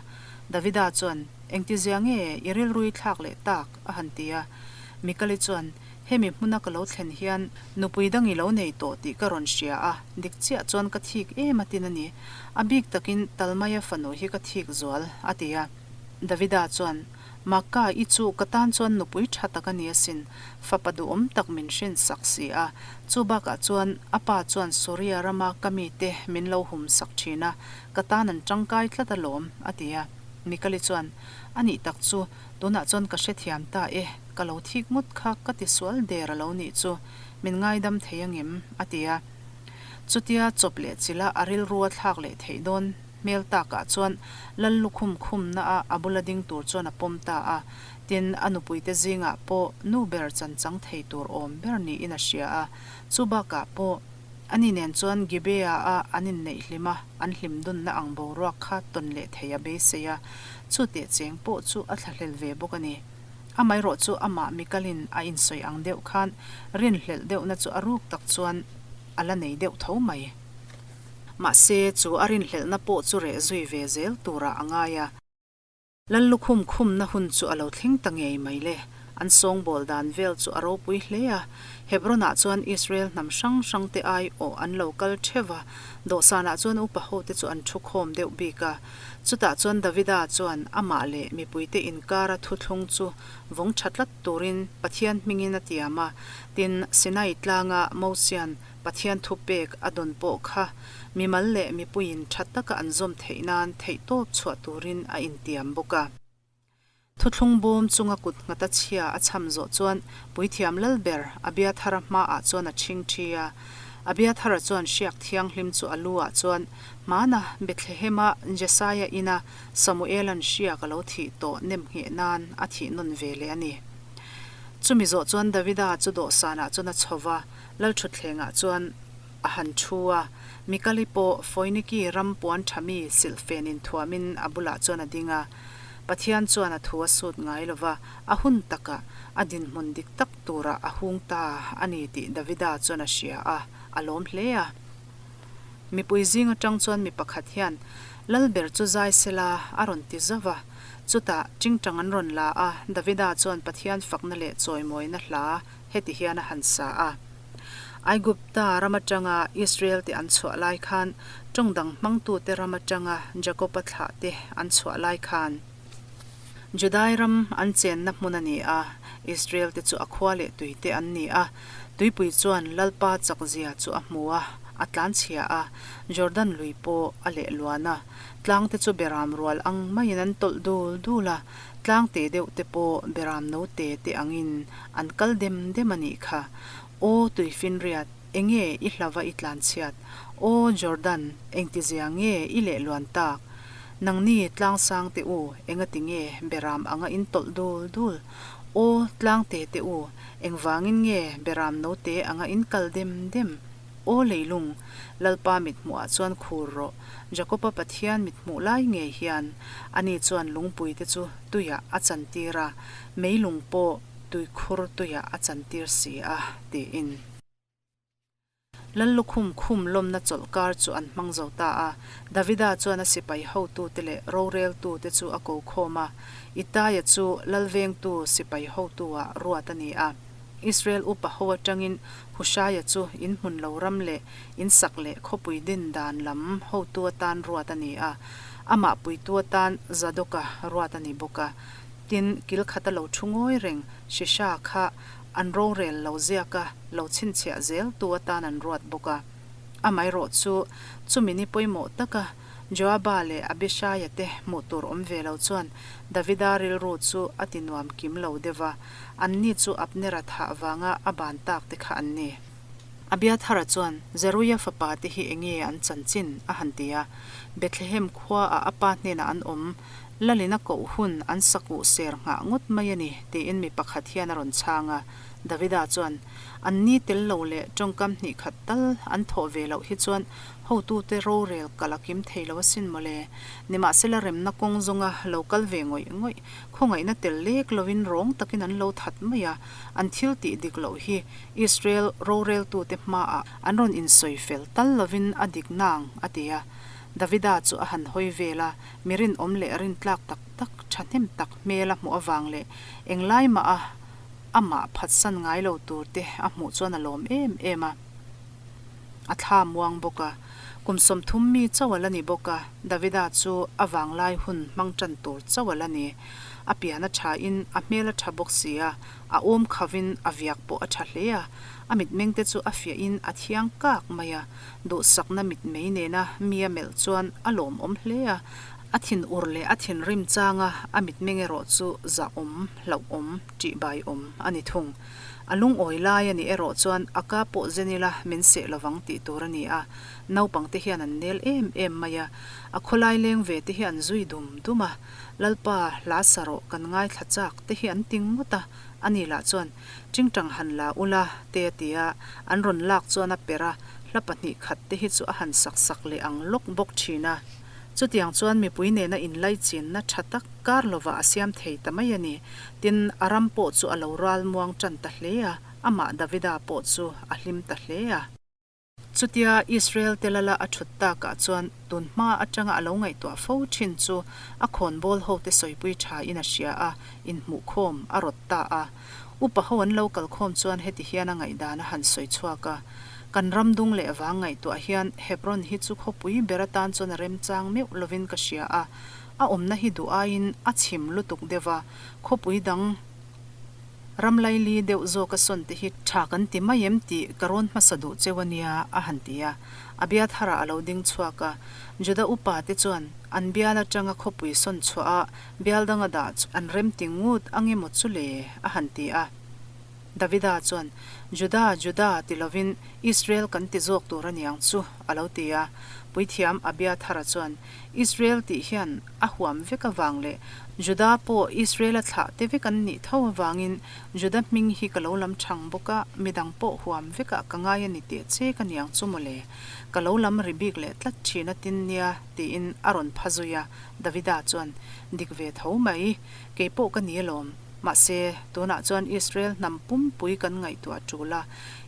Davida chuan, Engtizia nge i rilrui thlak leh tak? a han ti a. Mikali chuan, Hemi hmuna ka lo thlen hian nupui dang i lo nei tawh tih ka rawn hria a, dik chiah chuan ka thik em a tin a ni. A bik takin Talmaia fanu hi ka thik zual, a ti a. Davida chuan, Maka, i chu ka tan chuan nupui tha tak a ni asin, fapa duhawm tak min hrin sak si a. Chu bakah chuan a pa chuan Suria rama ka mite min lo hum sak thin a, ka tan an tangkai tlat alawm, a ti a. Mikali chuan, A nih tak chu, Tunah chuan ka hrethiam ta e, ka lo thik ngawt kha ka ti sual der a lo nih chu, min ngaidam thei angem? a ti a. Chutia chawp leh chila a rilru a thlak leh theih dawn hmel takah chuan Lal lukhum khumna a a bula ding tur chuan a pawm ta a, tin a nupuite zingah pawh nu ber chan chang thei tur awm ber niin a hria a, chu bakah pawh Ani nen chuan Gibeah-a an inneih hlim a, an hlim dunna ang boruak kha tawn leh thei a beisei a, chu teh cheng pawh chu a thlahlel ve bawk a ni. Amaherawh chu amah Mikalin a insawi ang deuh khan rinhlelh deuhna chu a ruk tak chuan a la nei deuh tho mai. Mahse, chu a rinhlelhna pawh chu reh zui ve zel turah a ngai a. Lal lukhum khumna hun chu a lo thleng ta ngei mai le. An sawngbawl dan vel chu a ropui hle a. Hebron-ah chuan Israel hnam hrang hrangte ai awh an lo kal theuh va, dawhsanah chuan upa hote chu an thu khawm deuh bik a. Chutah chuan Davida chuan amah leh mipuite inkara thuthlung chu vawng tha tlat turin Pathian hmingin a tiam a. Tin, Sinai tlanga Mosian Pathian thupek a dawn pawh kha mimal leh mipuiin tha taka an zawm theih nan theihtawp chhuah turin a intiam bawk a. Thuthlung bawm chunga kut nghata chhia a chham zawh chuan Puithiam Lalber Abiathara hmaah chuan a chhing thi a. Abiathara chuan hriak thianghlim chu a lu ah chuan hmana Bethlehema Jesaia ina Samuela'n hriak a lo thih tawh nemngheh nan a thih nawn ve leh a ni. Chumi zawh chuan Davida chu dawhsanah chuan a chho va, Lalṭhutthlengah chuan a han thu a, Mikali pawh Foiniki ram puan ṭha mi silhfen inthuamin a bulah chuan a ding a. Pathian chuan a thu a sut ngai lo va, a hun takah a dinhmun dik tak turah a hung ta a ni tih Davida chuan a hria a, a lawm hle a. Mipui zing aṭang chuan mi pakhat hian, Lalber chu zai sela, a rawn ti zauh va. Chutah ṭingṭang an rawn la a, Davida chuan Pathian fakna leh chawimawina hla heti hian a han sa a. Aigupta ram atanga Israel te an chhuah lai khan, tawng dang hmangtute ram atanga Jakoba thlah te an chhuah lai khan, Judai ram an chenna hmun a ni a, Israel te chu a khua leh tui te an ni a. Tuipui chuan Lalpa chakzia chu a hmu a, a tlanchhia a, Jordan lui pawh a leh luan a. Tlang te chu beram rual ang maiin an tawlh dul dul a, Tlang te deuh te pawh beram no te te angin an kal dem dem a nih kha. Aw Tuifinriat, enge i hlava i tlanchhiat? Aw Jordan, engtizia nge i lehluan tak? Nangni tlang sang te u, engati nge beram anga in tawlh dul dul? Aw tlang te te u, engvangin nge beram no te anga in kal dem dem? Aw leilung, Lalpa mithmuhah chuan khur rawh, Jakoba Pathian mithmuh lai ngei hian ani chuan lungpuite chu tuiah a chantir a, meilung pawh tuikhur tuiah a chantir si a, tiin. Lallukhum khum lawmna chawlhkar chu an hmang zo ta a, Davida chuan a sipai hotute leh roreltute chu a ko khawm a, Itaia chu lalvengtu sipai hotu-ah ruat a ni a. Israel upa ho atangin Hushaia chu in hmun lo ram leh in sak leh khawpui din dan lam hotu atan ruat a ni a, amah puitu atan Zadoka ruat a ni bawk a. Tin, kil khata lo thu ngawi reng Shisha kha an rorel lo ziaka lo chhinchhiah zel tu atan an ruat bawk a. Amaherawh chu, chumi ni pawimawh taka Joaba leh Abishaia te hmuh tur awm ve lo chuan Davida rilru chu a ti nuam kim lo deuh va, anni chu Abnera thah vanga a ban tak te kha an ni. Abiathara chuan, Zeruia fapa te hi enge an chanchin? a han ti a. Bethlehem khuaah a pa hnenah an awm, Lalin a koh hun an sakuh ser nghah ngawt mai a ni, tiin mi pakhat hian a rawn chhang a. Davida chuan, Anni tel lo leh tawngkam hnih khat tal an thawh ve loh hi chuan Hotute rorel kal a kim thei lo asin mawle. Nimahsela remna kawng zawnga lo kal ve ngawih ngawih, khawngaihna tel lek lovin rawng takin an lo that mai a, an thil tih dik loh hi Israel roreltute hmaah an rawn insawi fel tal lovin a dik nang, a ti a. Davida chu a han hawi vel a, mi rinawm leh rintlak tak tak, thahnem tak hmel a hmuh avang leh englai mah a amah phatsan ngai lo turte a hmuh chuan a lawm em em a. A thla muang bawk a, kum 30 mi chauh a la ni bawk a, Davida chu a vanglai hun hmang tan tur chauh a la ni. A pian a tha in a hmel a tha bawk si a, a awm kho in a viak pawh a tha hle a, a mitmeng te chu a fiah in a thiang kak mai a, duhsakna mitmei nena mi a melh chuan a lawmawm hle a, a thin ur leh a thinrim changa a mitmeng erawh chu zahawm, hlauhawm, ṭihbaiawm a ni thung. A lungawi lai a nih erawh chuan a ka pawh zen ila min seh lovang tih tur a ni a, naupangte hian an nel em em mai a, a khawlai leng ve te hi an zui dum dum a, Lalpa hla sa rawh kan ngaithla chak te hi an ti ngawt a, ani lah chuan Tingtang han la ula te a ti a, an rawn lak chuan a per a, hla 2 khat te hi chu a han sak sak leh ang lawk bawk thin a. Chutiang chuan mipui nena inlaichinna tha tak kar lovah a siam thei ta mai a ni. Tin, a ram pawh chu a lo ral muang tan ta hle a, amah Davida pawh chu a hlim ta hle a. Chutia Israel te lala a thut takah chuan tun hma atanga a lo ngaihtuah fo thin chu a khawnbawl hote sawipui tha in a hria a, inhmuhkhawm a rawt ta a. Upa ho an lo kalkhawm chuan heti hian a ngaihdan a han sawi chhuak a, Kan ram dung leh vang ngaihtuah hian Hebron hi chu khawpui ber atan chuan a remchang meuh lovin ka hria a, a awmna hi duh aiin a chim lutuk deuh a, khawpui dang ram laili deuh zawka sawn te hi tha kan ti mai em tih ka rawn hmasa duh cheu a nia, a han ti a. Abiathara a lo ding chhuak a, Juda upa te chuan. An bial atanga khawpui sawn chhuah a, bial danga dah chu an remti ngut ang emaw chu le? a han ti a. Davida chuan, Juda, Juda ti lovin Israel kan ti zawk tur a niang chu, a lo ti a. Puithiam Abiathara chuan, Israel tih hian a huam vek avang leh Juda pawh Israel-a thlah te vek an nih tho avangin Juda hming hi ka lo lam thang bawk a, midang pawh huam vekah ka ngai a ni teh che ka niang chu mawle. Ka lo lam ri bik leh tlat thin a tin nia, tiin a rawn pha zui a. Davida chuan, Dik ve tho mai, kei pawh ka ni alawm. Mahse, tunah chuan Israel hnam pumpui kan ngaihtuah tul a,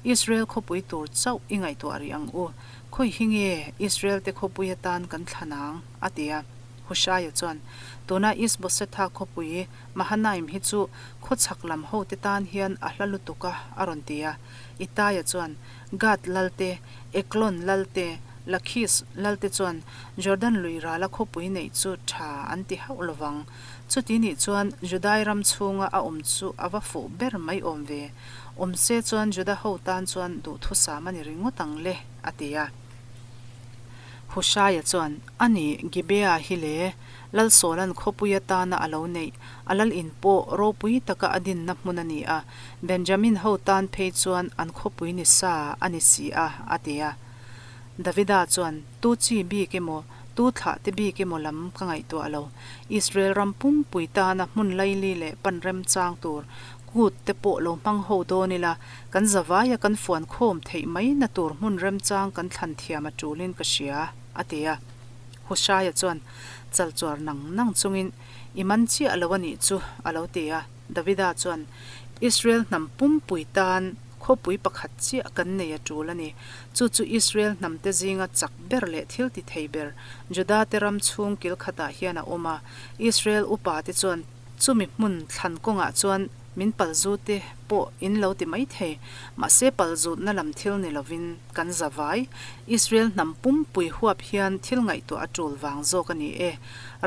Israel khawpui tur chauh i ngaihtuah rih ang u. Khawi hi nge Israel te khawpui atan kan thlan ang? a ti a. Hushaia chuan, Tuna Isbosetha khawpui Mahanaim hi chu khawchhak lam hote tan hian a hla lutuk a, a rawn ti a. Itaia chuan, Gad lalte, Eklon lalte, Lakhis lalte chuan Jordan lui rala khawpui neih chu tha an ti hauh lovang. Chuti nih chuan Judai ram chhunga a awm chu a va fuh ber mai awm ve. Awm se chuan Juda ho tan chuan duhthusam a ni ringawt ang le, a ti a. Hushaia chuan, A ni, Gibeah hi le, Lal Sawlan khawpui atana a lo neih, a lal in pawh ropui taka a dinna hmun a ni a, Benjamin ho tan phei chuan an khawpui ni sa a ni si a, a ti a. Davida chuan, Tu chi bik emaw, tu thlah te bik emaw lam ka ngaihtuah lo. Israel ram pumpui tana hmun laili leh pan remchang tur kut te pawh lo hmang ho dawn ila, kan zavaia kan fuan khawm theih mai na tur hmun remchang kan thlan thiam a tulin ka hria, a ti a. Hushaia chuan chal chuar nang nang chungin, I man chiah lo a nih chu, a lo ti a. Davida chuan, Israel hnam pumpui tan khawpui pakhat chiah kan nei a tul a ni. Chu chu Israel hnamte zinga chak ber leh thil ti thei ber Judate ram chhung kil khatah hian a awm a. Israel upate chuan Chumi hmun thlan kawngah chuan min palzute pawh in lo ti mai thei, mahse palzutna lam thil ni lovin kan za vai. Israel hnam pumpui huap hian thil ngaihtuah a tul vang zawk a ni e.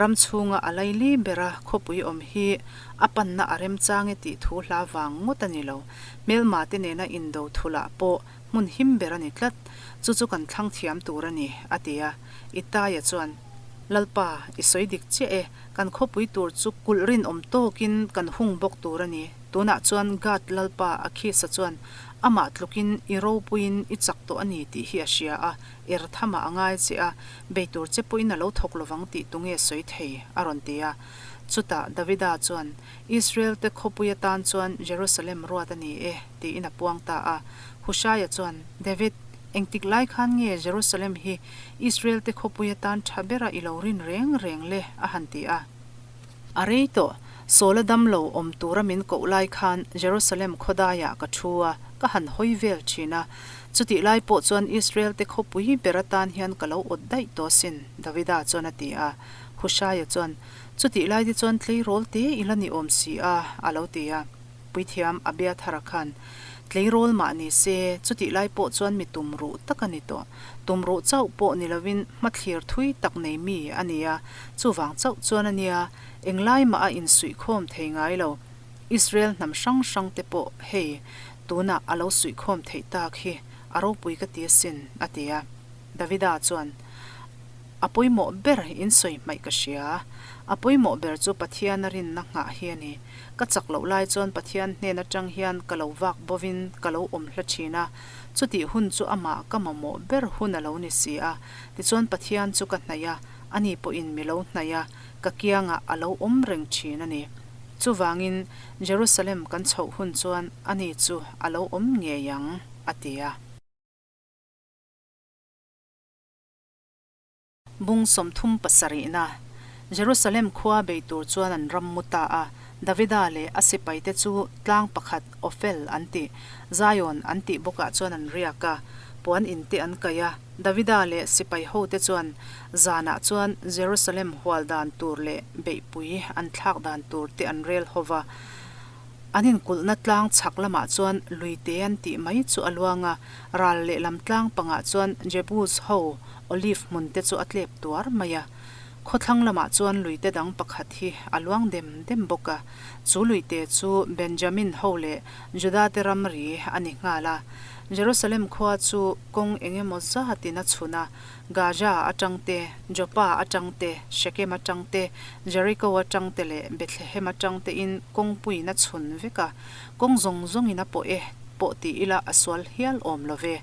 Ram chhunga a laili bera khawpui awm hi a panna a remchang e tih thu hla vang ngawt a ni lo. Hmelma te nena indo thulah pawh hmun him ber a ni tlat. Chu chu kan thlang thiam tur a ni, a ti a. Itaia chuan, Lalpa, i sawi dik chiah e. Kan khawpui tur chu kulh rinawm tawkin kan hung bawk tur a ni. Tunah chuan Gad lalpa Akhisa chuan amah tlukin i ropuiin i chak tawh a ni tih hi a hria a, er thamah a ngai che a, bei tur che pawhin a lo thawk lovang tih tunge sawi thei? a rawn ti a. Chutah Davida chuan, Israel-te khawpui atan chuan Jerusalem ruat a ni e, tiin a puang ta a. Hushaia chuan, David, engtik lai khan nge Jerusalem hi Israel-te khawpui atan tha bera i lo rin reng reng le, a han ti a. A rei tawh, Sawla damlo awm tura min koh lai khan Jerusalem khawdaiah ka thu a, ka han hawi vel thin a. Chutih lai pawh chuan Israel-te khawpui ber atan hian ka lo awt daih tawh asin, Davida chuan a ti a. Hushaia chuan, Chutih lai te chuan tleirawl te i la ni awm si a, a lo ti a. Puithiam Abiathara khan, Tleirawl mah ni se, chutih lai pawh chuan mi tumruh tak a ni tawh. Tumruh chauh pawh ni lovin hmathlir thui tak nei mi a ni a, chuvang chauh chuan a nia, englai mah a insuihkhawm thei ngai lo. Israel hnam hrang hrang te pawh hei, tunah a lo suihkhawm theih tak hi a ropui ka ti asin, a ti a. Davida chuan, A pawimawh ber in sawi hmaih ka hria. A pawimawh ber chu Pathian a rinna nghah hi a ni. Ka chak loh lai chuan Pathian hnen atang hian ka lo vak bovin ka lo awm hla thin a, chutih hun chu amah ka mamawh ber hun a lo ni si a. Tichuan Pathian chu ka hnaih a, ani pawhin mi lo hnaih a, ka kiangah a lo awm reng thin a ni. Chuvangin Jerusalem kan chhoh hun chuan ani chu a lo awm ngei ang, a ti a. Bung 37 na, Jerusalem khua bei tur chuan an ram mu ta a, Davida leh a sipaite chu tlang pakhat Ophel an tih, Zion an tih bawkah chuan an riak a, puan in te an kaih a. Davida leh sipai hote chuan zanah chuan Jerusalem hual dan tur leh beihpui an thlak dan tur te an rel ho va. An inkulhna tlang chhak lamah chuan luite an tih mai chu a luang a, ral lehlam tlang pangah chuan Jebus ho olive hmun te chu a tlep tuar mai a. Khawthlang lamah chuan luite dang pakhat hi a luang dem dem bawk a, chu luite chu Benjamin ho leh Juda te ramri a ni nghal a. Jerusalem khua chu kawng eng emaw zatin a chhun a, Gaza atang te, Joppa atang te, Shekem atang te, Jericho atang te leh Bethlehem atang tein kawngpuiin a chhun vek a, kawng zawng zawngin a pawh e pawh ti ila a sual hial awm lo ve.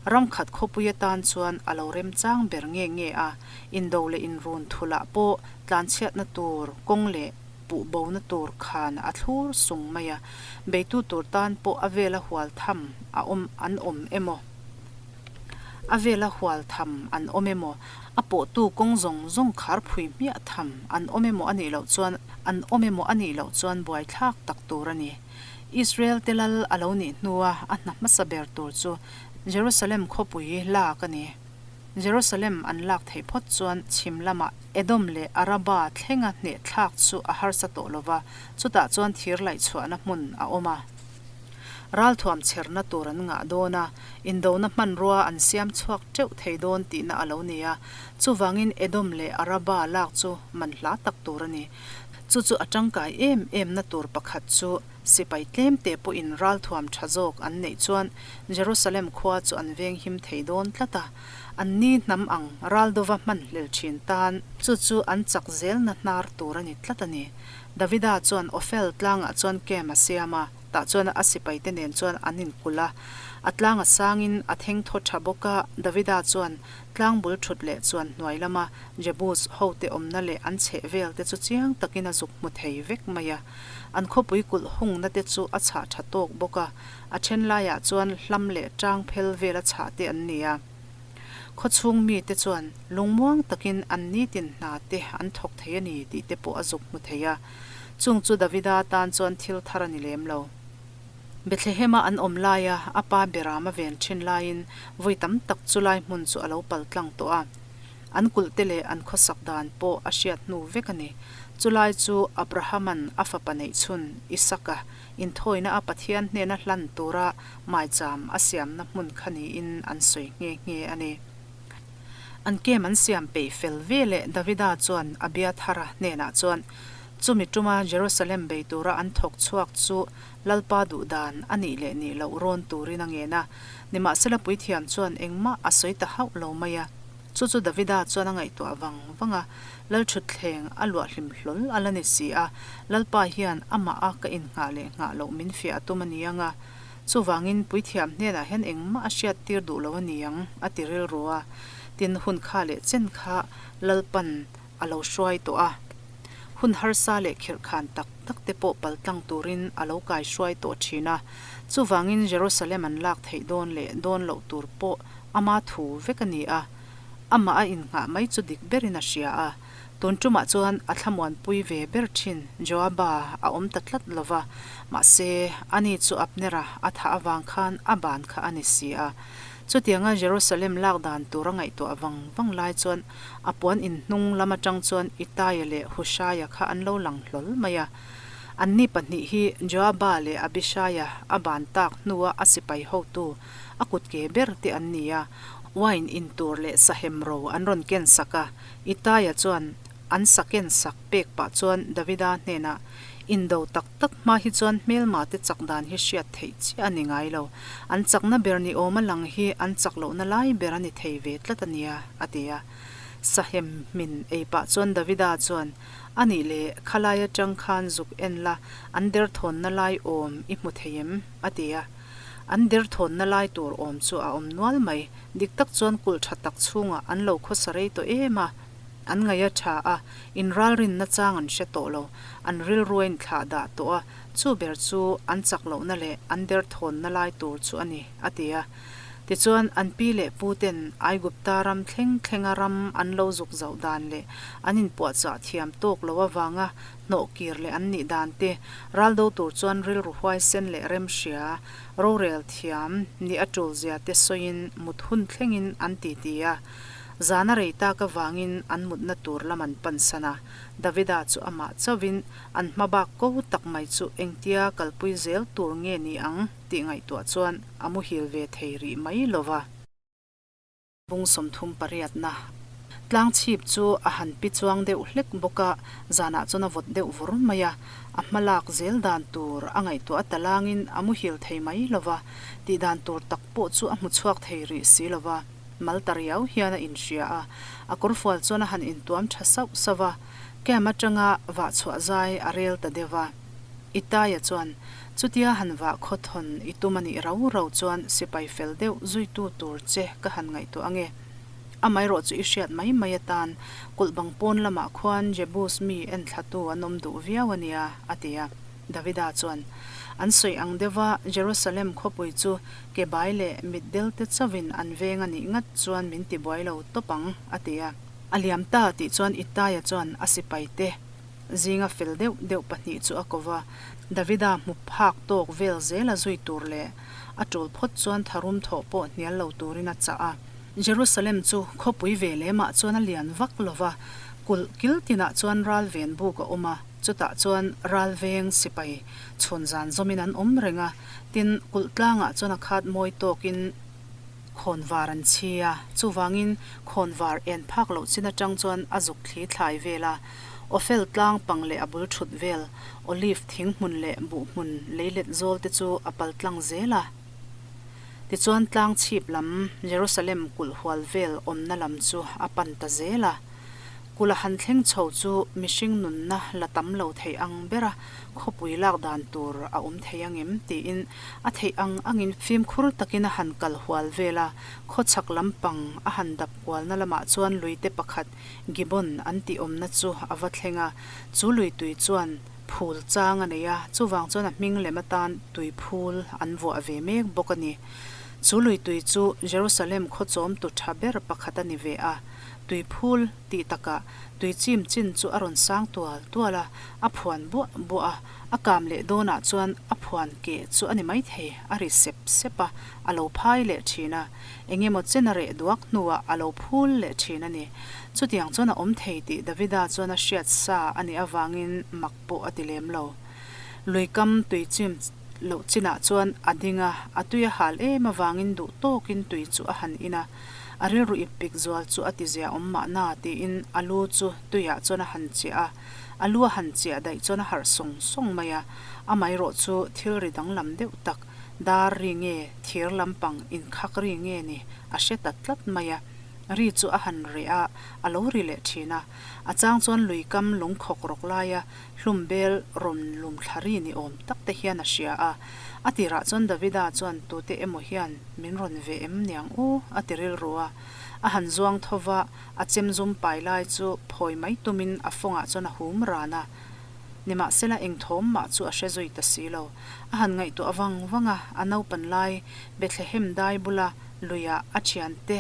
Ram khat khawpui atan chuan a lo remchang ber nge nge a, indo leh inrun thulah pawh tlanchhiatna tur kawng leh puh bona tur khan a thlur sung mai a, beitu tur tan pawh a vela hual tham a awm an awm emaw? A vela hual tham an awm emaw? A pawhtu kawng zawng zawng khar phui hmiah tham an awm emaw a nih loh chuan an awm emaw a nih loh chuan buaithlak tak tur a ni. Israel te lal a lo nih hnua a hna hmasa ber tur chu Jerusalem khawpui lak a ni. Jerusalem an lak theih phawt chuan chhim lamah Edom leh Araba thlenga hneh thlak chu a harsa tawh lo va, chutah chuan thir laih chhuahna hmun a awm a. Ralthuam chherna tur an ngah dawn a, indona hmanrua an siam chhuak teuh thei dawn tihna a lo ni a, chuvangin Edom leh Araba lak chu man hla tak tur a ni. Chu chu a tangkai em emna tur pakhat chu Sipai tlemte pawhin ralthuam tha zawk an neih chuan Jerusalem khua chu an veng him thei dawn tlat a. An ni hnam ang raldova hman hlel thin tan chu chu an chak zelna hnar tur a ni tlat a ni. Davida chuan Ophel tlangah chuan camp a siam a, tah chuan a sipaite nen chuan an inkulh a. A tlang a sangin a theng thaw tha bawk a, Davida chuan tlang bul thut leh chuan hnuai lama Jebus hote awmna leh an chheh velte chu chiang takin a zuk hmu thei vek mai a. An khawpui kulh hungna te chu a chhah tha tawk bawk a, a then laiah chuan hlam leh tang phel vela chhah te an ni a. Khawchhung mite chuan lungmuang takin an nitin hna te an thawk thei a ni tih te pawh a zuk hmu thei a. Chung chu Davida tan chuan thil thar a ni lem lo. Bethlehem-a an awm laia a pa Beram a ven thin laiin vawi tam tak chu lai hmun chu a lo pal tlang tawh a. An kulh te leh an khawsak dan pawh a hriat hnu vek a ni. Chulai chu Abrahama'n a fapa neih chhun Isaka inthawina a Pathian hnena hlan tura maicham a siamna hmun kha niin an sawi nghe nghe a ni. An kem an siam peih fel ve leh Davida chuan Abiathara hnenah chuan, Chumi tuma Jerusalem bei tura an thawk chhuak chu Lalpa duh dan a nih leh nih loh rawn turin a ngen a. Nimahsela puithiam chuan engmah a sawi ta hauh lo mai a. Chu chu Davida chuan a ngaihtuah vang vang a, Lalthutthleng a luah hlim hlawl a la ni si a, Lalpa hian amah a ka innghah leh nghah loh min fiah a tum a ni ang a, chuvangin puithiam hnenah hian engmah a hriattir duh lo a ni ang, a ti rilru a. Tin, hun kha leh chen kha Lalpan a lo hruai tawh a, hun harsa leh khirhkhan tak tak te pawh paltlang turin a lo kai hruai tawh thin a, chuvangin Jerusalem an lak theih dawn leh dawn loh tur pawh ama thu vek a ni a, amah a innghah mai chu dik berin a hria a. Tun tumah chuan a thlamuanpui ve ber thin Joaba a awm ta tlat lo va, mahse ani chu Abnera a thah avang khan a ban kha a ni si a. Chutianga Jerusalem lak dan tur a ngaihtuah vang vang lai chuan A puan in hnung lam atang chuan Itaia leh Hushaia kha an lo lang hlawl mai a. Anni pahnih hi Joaba leh Abishaia a ban tak hnua a sipai hotu, a kutke ber te an ni a. Wine in tur leh sahem ro an rawn ken sak a. Itaia chuan an sa ken sak pek pah chuan Davida hnenah, Indo tak tak hma hi chuan hmelma te chak dan hi hriat theih chiah a ni ngai lo. An chakna ber ni awma lang hi an chak lohna lai ber a ni thei ve tlat a nia, a ti a. Sahem hmin ei pah chuan Davida chuan, A nih leh, khalai atang khan zuk en la, an derthawnna lai awm i hmu thei em? a ti a. An derthawnna lai tur awm chu a awm nual mai. Dik tak chuan kulh tha tak chhungah an lo khawsa rei tawh em a. An ngaih a tha a, inralrinna chang an hre tawh lo. An rilru a inthlah dah tawh a, chu ber chu an chak lohna leh an derthawnna lai tur chu a ni, a ti a. Tichuan, an pi leh pu ten Aigupta ram thleng thlenga ram an lo zuk zauh dan leh an inpuahchah thiam tawk lo avanga hnawh kir leh an nih dan te, raldo tur chuan rilru huaisen leh remhria, rorel thiam nih a tulzia te sawiin mut hun thlengin an titi a. Zan a rei tak avangin an mutna tur lam an pansan a, Davida chu amah chauhin an hma bak ko tak mai chu engtia kalpui zel tur nge ni ang tih ngaihtuah chuan a muhil ve thei rih mai lo va. Bung 38 na. Tlang chhip chu a han pi chuang deuh hlek bawk a, zanah chuan a vawt deuh vur mai a, a hma lak zel dan tur a ngaihtuah a talangin a muhil thei mai lo va, tih dan tur tak pawh chu a hmu chhuak thei rih si lo va, mal ta riau hian a inhria a, a kawrfual chuan a han intuam tha sauh sauh a, camp atanga vah chhuah zai a rel ta deuh va. Itaia chuan, Chutia han vah khawthawn i tum a nih rau rau chuan sipai fel deuh zuitu tur che ka han ngaihtuah ange. Amaherawh chu i hriat mai mai atan kulh bang pawn lamah khuan Jebus mi enthlatu an awm duh viau a nia, a ti a. Davida chuan, An sawi ang deuha Jerusalem khawpui chu ke bai leh mitdel te chauhin an veng a nih ngat chuan min tibuai lo tawp ang, a ti a. A liam ta tih chuan Ittaia chuan a sipaite Zinga fel deuh deuh pahnih chu a ko va, Davida hmu phak tawk vel zela zui tur leh a tul phawt chuan tharum thawh pawh hnial lo turin a chah a. Jerusalem chu khawpui ve lemah chuan a lian vak lo va, kulh kil tinah chuan ral ven buk a awm a, chutah chuan ral veng sipai chhun zan zawmin an awm reng a, tin, kulh tlangah chuan a khat mawi tawkin, Khawnvar an chhi a, chuvangin khawnvar en phak loh chin atang chuan a zuk thli thlai vel a. Ophel tlang pang leh a bul thut vel, olive thing hmun leh buh hmun leilet zawl te chu a pal tlang zel a. Tichuan tlang chhip lam, Jerusalem kulh hual vel awmna lam chu a pan ta zel a. Kulh a han thleng chho chu mihring nunna la tam lo thei ang bera khawpui lak dan tur a awm thei angem tiin A theih ang angin fimkhur takin a han kal hual vel a, khawchhak lampang a han dap kualna lamah chuan luite pakhat Gibbon an tih awmna chu a va thleng a, chu lui tui chuan phul chang a nei a, chuvang chuan a hming lem atan tui phul an vuah ve mek bawk a ni. Chu lui tui chu Jerusalem khawchawmtu tha ber pakhat a ni ve a, tui phul tih takah tui chim chin chu a rawn sang tual tual a, a phuan buah buah a. A kam leh dawnah chuan a phuan keh chu a ni maithei, a ri sep sep a, a lo phai leh thin a. Eng emaw chen a reh duak hnuah a lo phul leh thin a ni. Chutiang chuan a awm thei tih Davida chuan a hriat sa a nih avangin mak pawh a ti lem lo. Lui kam tui chim loh chinah chuan a ding a, a tui a hal em avangin duh tawkin tui chu a han in a. A rilru ip pik zual chu a tizia awm mahna tiin a lu chu tuiah chuan a han chiah a. A lu a han chiah daih chuan a harh sawng sawng mai a, amaherawh chu thil ri danglam deuh tak, dar ri nge, thir lampang inkhak ri nge ni a hre ta tlat mai a. Ri chu a han reh a, a lo ri leh thin a. A chang chuan lui kam lung khawk rawk laia hlum bel rawn lum thla ri ni awm tak te hian a hria a. A tirah chuan Davida chuan tute emaw hian min rawn ve em niang u a ti rilru a. A han zuang tho va, A chem zum pai lai chu phawi mai tumin a fawngah chuan a hum ran a. Nimahsela eng thawm mah chu a hre zui ta si lo. A han ngaihtuah vang vang a, a naupan lai Bethlehem dai bula luiah a thiante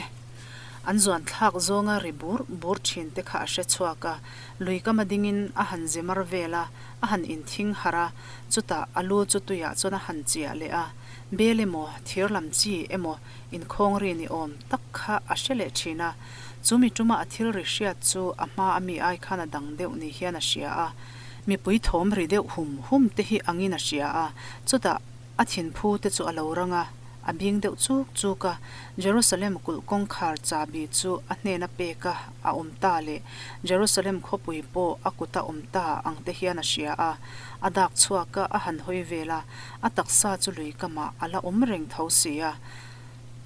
an zuan thlak zawnga ri bur bur thin te kha a hre chhuak a. Lui kama dingin a han ze mar vel a, a han inthing harh a, chutah a lu chu tuiah chuan a han chiah leh a. Bel emaw, thir lam chi emaw inkhawng ri ni awm tak kha a hre leh thin a. Chu mi tuma a thil ri hriat chu a hma a mi ai khan a dang deuh ni hian a hria a, mipui thawm ri deuh hum hum te hi angin a hria a, chutah a thinphu te chu a lo rang a, a bing deuh chuk chuk a, Jerusalem kulh kawngkhar chahbi chu a hnena pek a a awm ta leh Jerusalem khawpui pawh a kuta awm ta ang te hian a hria a, a dak chhuak a, a han hawi vel a, a taksa chu lui kamah a la awm reng tho si a.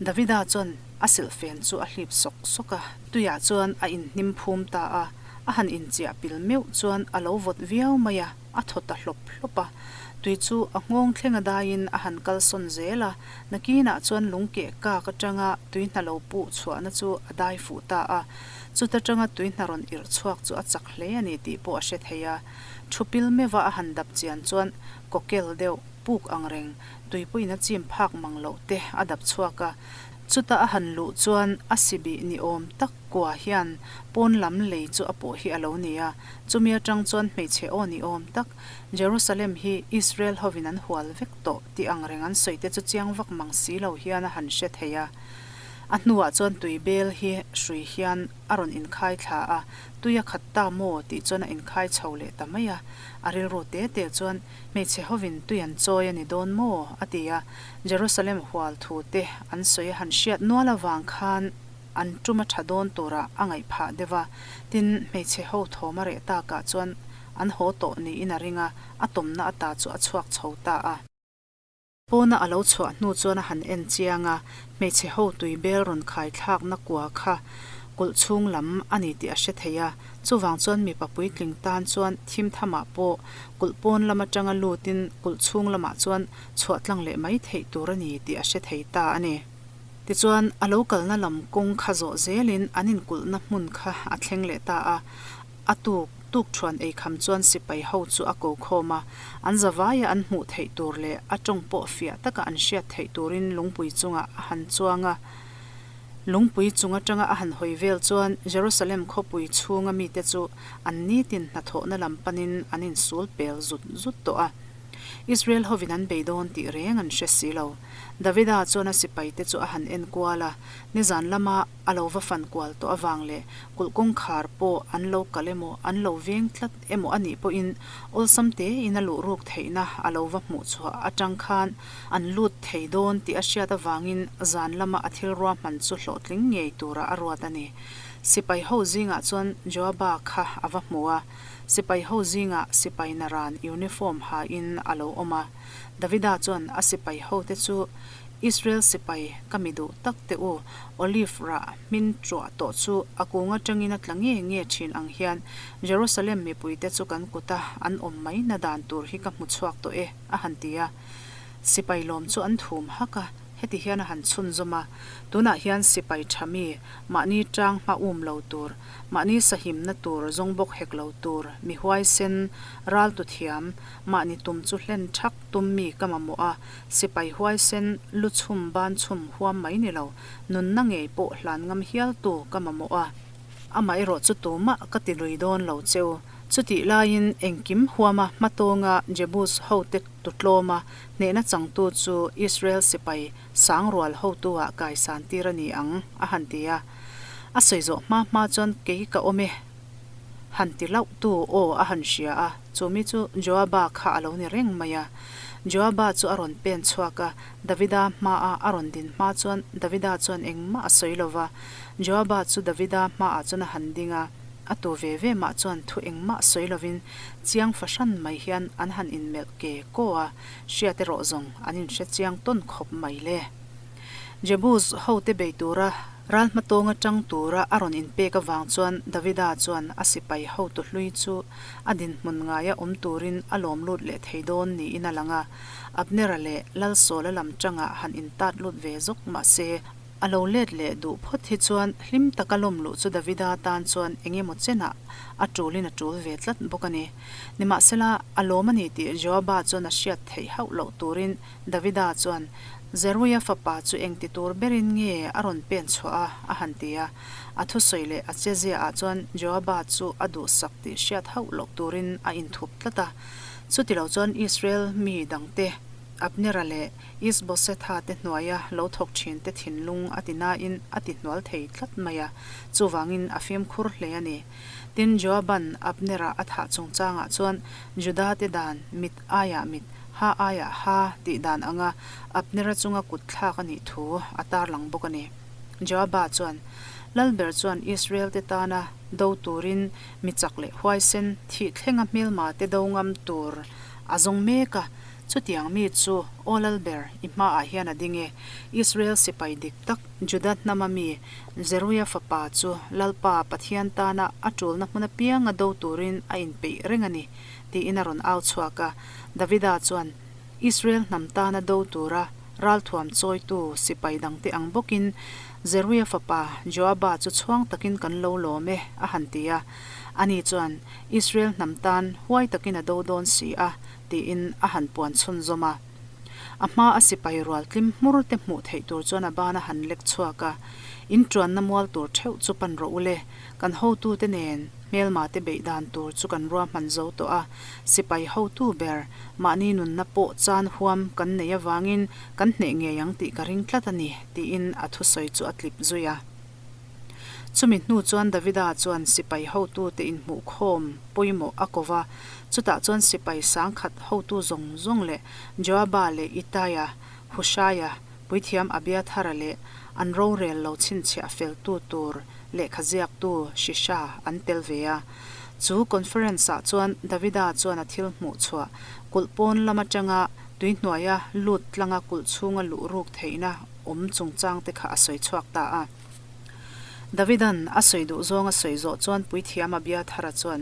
Davida chuan a silhfen chu a hlip sawk sawk a, tuiah chuan a inhnim phum ta a, a han inchiah pil meuh chuan a lo vawt viau mai a, a thaw ta hlawp hlawp a. Tui chu a nghawng thleng a daiin a han kalsawn zel a, nakinah chuan lung keh kak atanga tui hna lo puh chhuahna chu a dai fuh ta a, chuta tanga tui hna rawn irh chhuak chu a chak hle a ni tih pawh a hre thei a. Thu pil meuha a han dap chian chuan kawkel deuh puk ang reng Tuipuiin a chim phak mang loh te a dap chhuak a, chuta a han luh chuan a sibih ni awm tak kua hian pawn lam lei chu a pawh hi a lo ni a, chumi atang chuan hmeichhe aw ni awm tak Jerusalem hi Israel hovin an hual vek tawh tih ang reng an sawi te chu chiang vak mang si lo hian a han hre thei a. A hnuah chuan tui bel hi hrui hian a rawn inkhai thla a, tui a khat ta maw tih chuan a inkhai chho leh ta mai a, a rilru te te chuan Hmeichhe hovin tui an chawi a ni dawn maw? a ti a. Jerusalem hual thu te an sawi a han hriat nual avang khan. an tum a tha dawn turah a ngaih phah deuh a. Tin, hmeichhe ho thawm a reh takah chuan an haw tawh niin a ring a, a tawmna ata chu a chhuak chho ta a. Pawna a lo chhuah hnu chuan a han en chiang a, hmeichhe ho tui bel rawn khai thlakna kua kha kulh chhung lam a ni tih a hre thei a, chuvang chuan mipa puitling tan chuan thim thamah pawh kulh pawn lam atanga lutin kulh chhung lamah chuan chhuah tlang leh mai theih tur a ni tih a hre thei ta a ni. Tichuan, a lo kalna lam kawng kha zawh zelin an inkulhna hmun kha a thleng leh ta a, A tuk tuk thuan ei kham chuan sipai ho chu a ko khawm a, an zavaia an hmuh theih tur leh a tawng pawh fiah taka an hriat theih turin lungpui chungah a han chuang a. Lungpui chung atanga a han hawi vel chuan Jerusalem khawpui chhunga mite chu an nitin hnathawhna lam panin an insul pel zut zut tawh a. Israel hovin an bei dawn tih reng an hre si lo. Davida chuan a sipaite chu a han en kual a, nizan lama a lo va fan kual tawh avang leh kulh kawngkhar pawh an lo kal emaw an lo veng tlat emaw a nih pawhin awlsam tein a luh ruk theihna a lo va hmuh chhuah atang khan an lut thei dawn tih a hriat avangin zan lama a thil ruahman chu hlawhtling ngei turah a ruat a ni. Sipai ho zingah chuan Joaba kha a va hmu a, sipai ho zingah sipai naran uniform hain a lo awm a. Davida chuan a sipai hote chu Israel sipai ka mi duh tak teh u, olive rah hmin tuah tawh chu a kung atangin a tla nge nge thin ang hian Jerusalem mipuite chu kan kuta an awm mai na dan tur hi ka hmu chhuak tawh e, a han ti a. Sipai lawm chu an thum hak a, heti hian a han chhunzawm a, Tunah hian sipai tha mi, mahni tang hma um lo tur, mahni sahimna tur zawng bawk hek lo tur, mi huaisen, raltu thiam, mahni tum chu hlen thak tum mi ka mamawh a, Sipai huaisen, lu chhum ban chhum huam mai ni lo, nunna ngei pawh hlan ngam hial tu ka mamawh a. Amah erawh chu tumah ka ti lui dawn lo cheu. Chutih laiin engkim huama hmatawnga Jebus hote tu tlawma hnehna changtu chu Israel sipai sangrual hotu-ah kaisan tir a ni ang, a han ti a. A sawi zawh hma hma chuan kei ka awm e. Han ti lauh tu aw a han hria a, chu mi chu Joaba kha a lo ni reng mai a. Joaba chu a rawn pen chhuak a, Davida hmaah a rawn din hma chuan Davida chuan engmah a sawi lo va. Joaba chu Davida hmaah chuan a han ding a, a tu ve ve mah chuan thu engmah sawi lovin chiang fahran mai hian an han inmelh ke kaw a, hriat erawh zawng an inhre chiang tawn khawp mai le. Jebus hote bei tura ral hmatawng atang tura a rawn inpek avang chuan Davida chuan a sipai hotu hlui chu a dinhmun ngaia awm turin a lawm lut leh thei dawn niin a lang a. Abnera leh Lalsawla lam tangah han intat lut ve zawk mah se, a lo let leh duh phawt hi chuan hlim taka lawm luh chu Davida tan chuan eng emaw chenah a tulin a tul ve tlat bawk a ni. Nimahsela, a lawm a ni tih Joaba chuan a hriat theih hauh loh turin Davida chuan, Zeruia fapa chu engti tur berin nge a rawn pen chhuah a? a han ti a. A thusawi leh a cheziaah chuan Joaba chu a duhsak tih hriat hauh loh turin a inthup tlat a. Chutilo chuan Israel mi dangte, Abnera leh Isbosetha te hnuaia lo thawk thinte thinlung a ti nain a ti hnual thei tlat mai a, chuvangin a fimkhur hle a ni. Tin, Joaban Abnera a thah chungchangah chuan Juda te dan mit aiah mit, ha aiah ha tih dan anga Abnera chunga kut thlak a nih thu a tarlang bawk a ni. Joaba chuan, Lalber chuan Israel-te tana do turin mi chak leh huaisen thih thlenga hmelma te do ngam tur a zawng mek a, chutiang mi chu aw Lalber i hmaah hian a ding e, Israel sipai dik tak Juda hnama mi Zeruia fapa chu Lalpa Pathian tana a tulna hmun apianga do turin a inpeih reng a ni, tiin a rawn au chhuak a. Davida chuan, Israel hnam tana do tura ralthuam chawitu sipai dangte ang bawkin Zeruia fapa Joaba chu chhuang takin kan lo lawm e, a han ti a. Ani chuan, Israel hnam tan huai takin a do dawn si a, tiin a han puan chhunzawm a. A hma a sipai rual tlim hmur te hmuh theih tur chuan a ban a han lek chhuak a, In tuanna mual tur theuh chu pan rawh u le, kan hotute nen hmelma te beih dan tur chu kan ruahman zo tawh a, sipai hotu ber mahni nunna pawh chan huam kan neih avangin kan hneh ngei ang tih ka ring tlat a ni, tiin a thusawi chu a tlip zui a. Chumi hnu chuan Davida chuan sipai hotute inhmuhkhawm pawimawh a ko va, chutah chuan sipai sangkhat hotu zawng zawng leh Joaba leh Itaia, Hushaia, puithiam Abiathara leh An rorel lo chhinchhiah feltu tur lehkha ziaktu Shisha an tel ve a. Chu conference-ah chuan Davida chuan a thil hmuh chhuah kulh pawn lam atanga tuihnuaia lut tlanga kulh chhunga luh ruk theihna awm chungchangte kha a sawi chhuak ta a. Davidan a sawi duh zawng a sawi zawh chuan puithiam Abiathara chuan,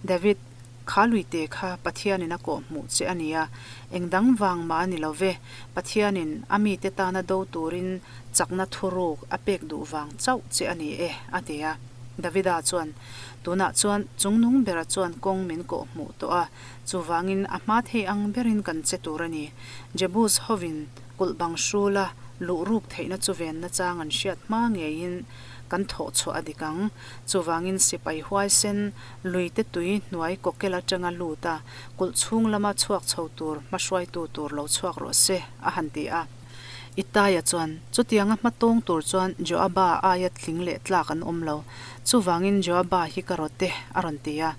David, Kha luite kha Pathianin a kawh hmuh che a nia, eng dang vang mah a ni lo ve, Pathianin a mite tana do turin chakna thuruk a pek duh vang chauh che a ni e, a ti a. Davida chuan, Tunah chuan chungnung bera chuan kawng min kawh hmuh tawh a, chuvangin a hma thei ang berin kan che tur a ni. Jebus hovin kulh bang hrula luh ruk theihna chu venna chang an hriat hma ngeiin kan thawh chhuah a dik ang. Chuvangin sipai huaisen Luite tui hnuai kawkel atanga lut a, kulh chhung lama chhuak chho tur hmahruaitu tur lo chhuak rawh se, a han ti a. Itaia chuan, Chutianga hma tawng tur chuan Joaba aia tling leh tlak an awm lo. Chuvangin Joaba hi ka rawt e, a rawn ti a.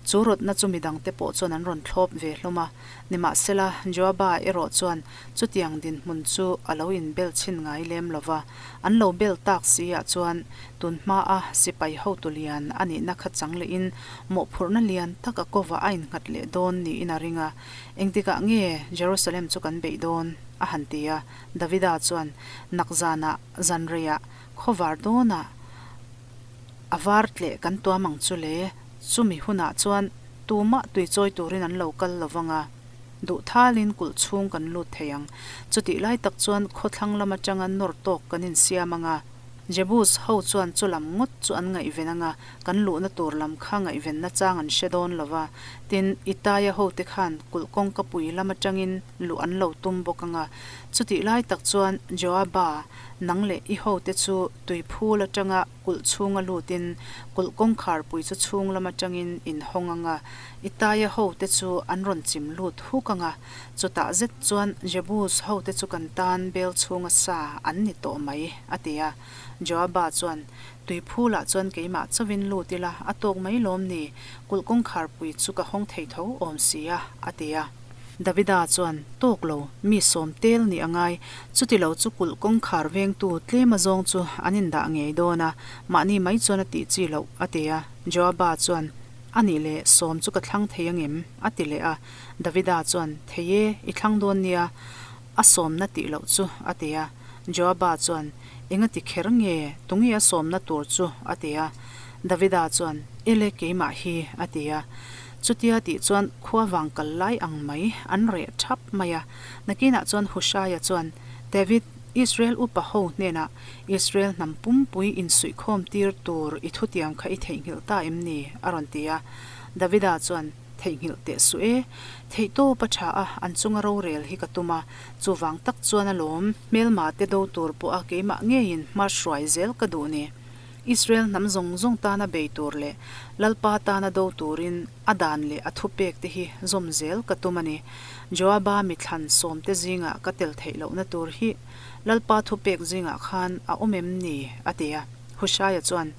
Chu rawtna chu midangte pawh chuan an rawn thlawp ve hlawm a. Nimahsela, Joaba erawh chuan chutiang dinhmun chu a lo inbel chhin ngai lem lo va. An lo bel tak si ah chuan tun hma a sipai hotu lian a nihna kha chang lehin mawhphurhna lian tak a kovah a innghat leh dawn niin a ring a. Engtikah nge Jerusalem chu kan beih dawn? a han ti a. Davida chuan, Nakzanah, zanreiah, khawvar dawnah a var tleh kan tuam ang chu le, chumi hunah chuan tumah tuichawi turin an lo kal lo vang a. Duh thalin kulh chhung kan lut thei ang. Chutih lai tak chuan khawthlang lam atanga nawr tawk kan insiam ang a. Jebus ho chuan chu lam ngawt chu an ngaihven ang a, kan luhna tur lam kha ngaihvenna chang an hre dawn lo va. Tin, Itaia hote khan kulh kawngka pui lam atangin luh an lo tum bawk ang a. Chutih lai tak chuan Joaba, nang leh i hote chu tuiphul atanga kulh chhunga lutin kulh kawngkhar pui chu chhung lam atangin in hawng ang a, Itaia hote chu an rawn chim lut huk ang a, chutah zet chuan Jebus hote chu kan tan bel chhunga sa an ni tawh mai, a ti a. Joaba chuan, Tuiphulah chuan keimah chauhin lut ila, a tawk mai lawm ni, kulh kawngkhar pui chu ka hawng thei tho awm si a, a ti a. Davida chuan, Tawk lo, mi sawm tel nih a ngai. Chuti lo chu kulh kawngkhar vengtu tlem azawng chu an indah ngei dawn a, mahni mai chuan a tih chi loh, a ti a. Joaba chuan, A nih leh, sawm chu ka thlang thei angem? a ti leh a. Davida chuan, Thei e, i thlang dawn nia, a sawmna tih loh chu, a ti a. Joaba chuan, Enga ti kher nge, tunge a sawmna tur chu? a ti a. Davida chuan, Ele, keimah hi, a ti a. Chutia tih chuan khua vang kal lai ang mai an reh thap mai a. Nakinah chuan Hushaia chuan, David, Israel upa ho hnenah Israel hnam pumpui insuihkhawm tir tur i thutiam kha i theihnghilh ta em ni? a rawn ti a. Davida chuan, Theihnghilh teh suh e. Theihtawp a tha a, an chunga rorel hi ka tum a. Chuvang tak chuan alawm, hmelma te do tur pawha keimah ngeiin hma hruai zel ka duh ni. Israel hnam zawng zawng tana bei tur leh Lalpa tana do turin a dan leh a thupek te hi zawm zel ka tum a ni. Joaba mithlan sawmte zingah ka tel theih lohna tur hi Lalpa thupek zingah khan a awm em ni? a ti a. Hushaia chuan,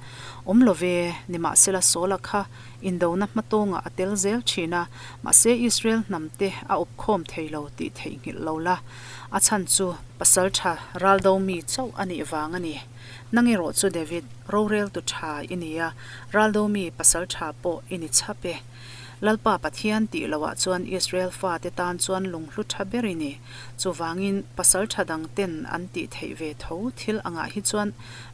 Awm lo ve, nimahsela Saula kha indona hmatawngah a tel zel thin a, mahse Israel hnamte a awpkhawm thei lo tih theihnghilh lo la, a chhan chu pasaltha raldo mi chauh a nih vang a ni. Nang erawh chu David, roreltu tha i ni a, raldo mi pasal tha pawh i ni chhap e. Lalpa Pathian tih loah chuan Israel fate tan chuan lunghlu tha ber i ni. Chuvangin, pasal tha dang ten an tih theih ve tho thil angah hi chuan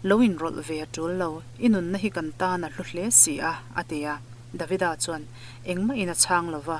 lo inrawlh ve a tul lo, i nunna hi kan tan a hlu hle si a, a ti a. Davida chuan engmah in a chhang lo va,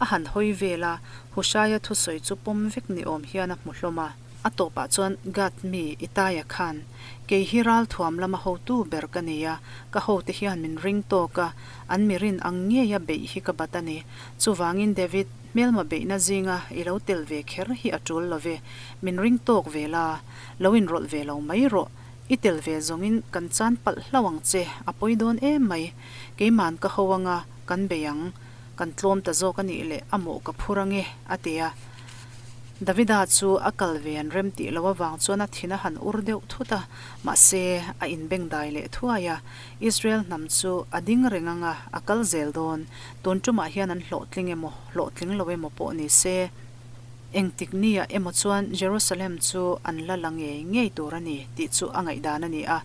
a han hawi vel a, Hushaia thusawi chu pawm vek ni awm hian a hmu hlawm a. A tawpah chuan Gath mi Itaia khan, Kei hi ralthuam lama hotu ber ka ni a, ka hote hian min ring tawk a, an mi rin ang ngeia beih hi ka bat a ni. Chuvangin David, hmelma beihna zinga i lo tel ve kher hi a tul lo ve, min ring tawk ve la, lo inrawlh ve lo mai rawh. I tel ve zawngin kan chan palh hlauh ang che, a pawi dawn em mai. Keiman ka ho anga kan bei ang. Kan tlawm ta zawk a nih leh a mawh ka phur ange, a ti a. Davida chu a kal ve an rem tih loh avang chuan a thin a han ur deuh thut a, mahse a inbengdai leh thuai a. Israel hnam chu a ding reng ang a, a kal zel dawn. Tun tumah hian an hlawhtling emaw, hlawhtling lo emaw pawh ni se. Engtik nia emaw chuan Jerusalem chu an la la ngei ngei tur a ni tih chu a ngaihdan a ni a.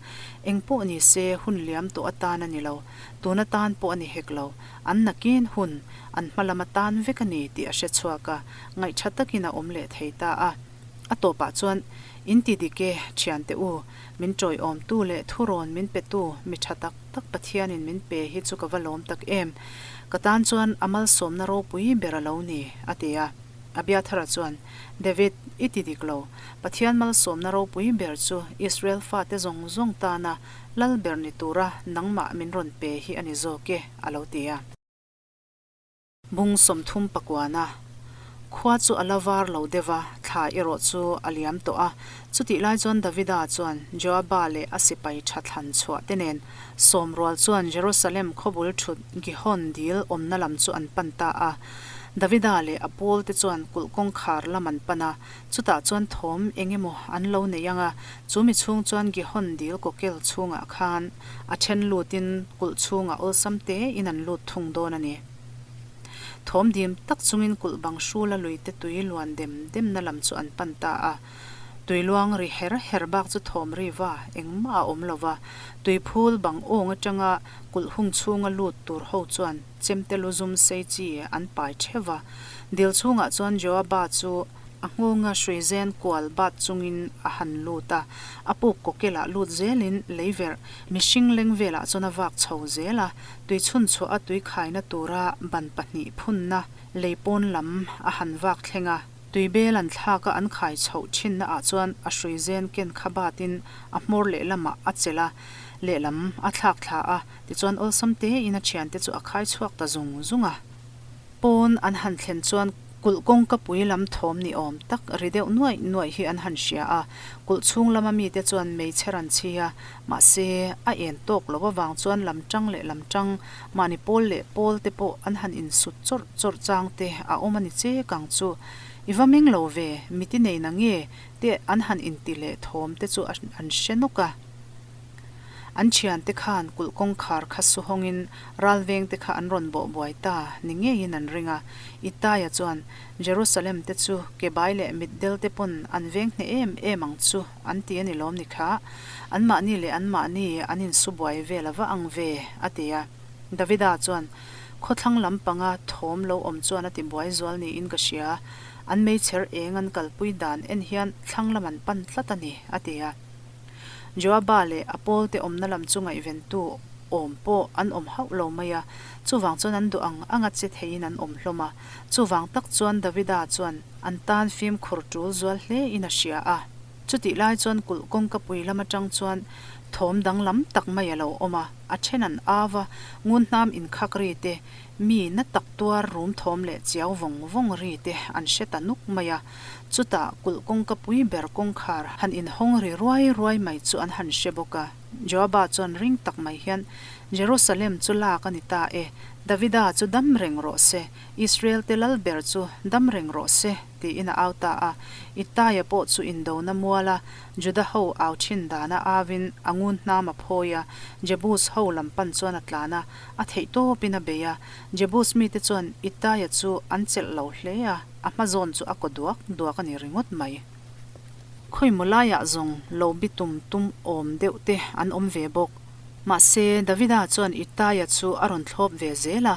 Eng pawh ni se hun liam tawh atan a ni lo, tun atan pawh a ni hek lo. An nakin hun, an hma lam atan vek a ni tih a hre chhuak a, ngaihṭha takin a awm leh thei ta a. A tawpah chuan, In ti dik e, thiante u, min ṭawiawmtu leh thurawn min petu mi ṭha tak tak Pathianin min pe hi chu ka va lawm tak em! Ka tan chuan a malsawmna ropui ber a lo ni, a ti a. Abiathara chuan, David, i ti dik lo. Pathian malsawmna ropui ber chu Israel fate zawng zawng tana lal ber ni tura nangmah min rawn pe hi a ni zawk e, a lo ti a. Bung 30 pakuana khua chu a la var lo deuh va, thla erawh chu a liam tawh a. Chutih lai chuan Davida chuan Joaba leh a sipai tha thlan chhuah te nen sawmrual chuan Jerusalem khawbul thut Gihon dil awmna lam chu an pan ta a. Davida leh a pawl te chuan kulh kawngkhar lam an pan a, chutah chuan thawm eng emaw an lo nei ang a, chu mi chhung chuan Gihon dil kawkel chhungah khan a then lutin kulh chhungah awlsam tein an lut thung dawn a ni. Thawm dim tak chungin kulh bang hrula luite tui luan dem demna lam chu an pan ta a. Tui luang ri her her bak chu thawm ri va engmah a awm lo va. Tui phul bang awng atanga kulh hung chhunga lut tur ho chuan chemte lu zum sei chi an pai theuh va. Dil chhungah chuan Joaba chu a nghawnga hrui zen kual bat chungin a han lut a. A puk kawkelah lut zelin lei verh mihring leng velah chuan a vak chho zel a. Tui chhun chhuah a tui khaina tura ban pahnih phunna lei pawn lam a han vak thleng a, tui bel an thlak a an khai chhoh thinna ah chuan a hrui zen ken kha batin a hmawr lehlamah a chelh a, lehlam a thlak thla a, tichuan awlsam tein a thiante chu a khai chhuak ta zung zung a. Pawn an han thlen chuan kulh kawngka pui lam thawm ni awm tak ri deuh nuaih nuaih hi an han hria a, kulh chhung lama mite chuan meichher an chhi a, mahse a en tawk lo avang chuan lam tang leh lam tang, mahni pawl leh pawl te pawh an han insut chawrh chawrh chang te a awm a ni chek ang chu. I va meng lo ve, miti nei na nge te an han inti leh thawm te chu an hre nawk a. An thiante khan kulh kawngkhar kha su hawngin ralveng te kha an rawn bawh buai ta ni ngeiin an ring a. Itaia chuan, Jerusalem te chu kebai leh mitdel te pawn an veng hneh em em ang chu an ti a ni lawm ni kha? Anmahni leh anmahni an insu buai vel a va ang ve, a ti a. Davida chuan, Khawthlang lampanga thawm lo awm chuan a ti buai zual niin ka hria. An meichher eng an kalpui dan en hian thlang lam an pan tlat a ni, a ti a. Joaba leh a pawlte awmna lam chu ngaihventu awm pawh an awm hauh lo mai a, chuvang chuan an duh ang anga che theiin an awm hlawm a. Chuvang tak chuan Davida chuan an tan fimkhur tul zual hlein a hria a. Chutih lai chuan kulh kawngkapui lam atang chuan thawm danglam tak mai a lo awm a, a then an au a, ngunhnam inkhak ri te, mi na tak tuar rum thawm leh chiau vawng vawng ri te an hre ta nuk mai a. Chutah kulh kawngka pui ber kawngkhar han inhawng ri ruai ruai mai chu an han hre bawk a. Joaba chuan ring tak mai hian, Jerusalem chu lak a ni ta e, Davida chu dam reng rawh se, Israel te lal ber chu dam reng rawh se, tiin a au ta a. Ittaia pawh chu indona muala Juda ho au thin dana auin a ngun hnam a phawi a, Jebus ho lam pan chuan a tlan a, a theih tawpin a bei a. Jebus mite chuan Ittaia chu an chelh lo hle a. A hma zawn chu a kaw duak duak a ni ringawt mai. Khawimaw laiah zawng lo bi tum tum awm deuh te an awm ve bawk. Mahse, Davida chuan Ittaia chu a rawn thlawp ve zel a,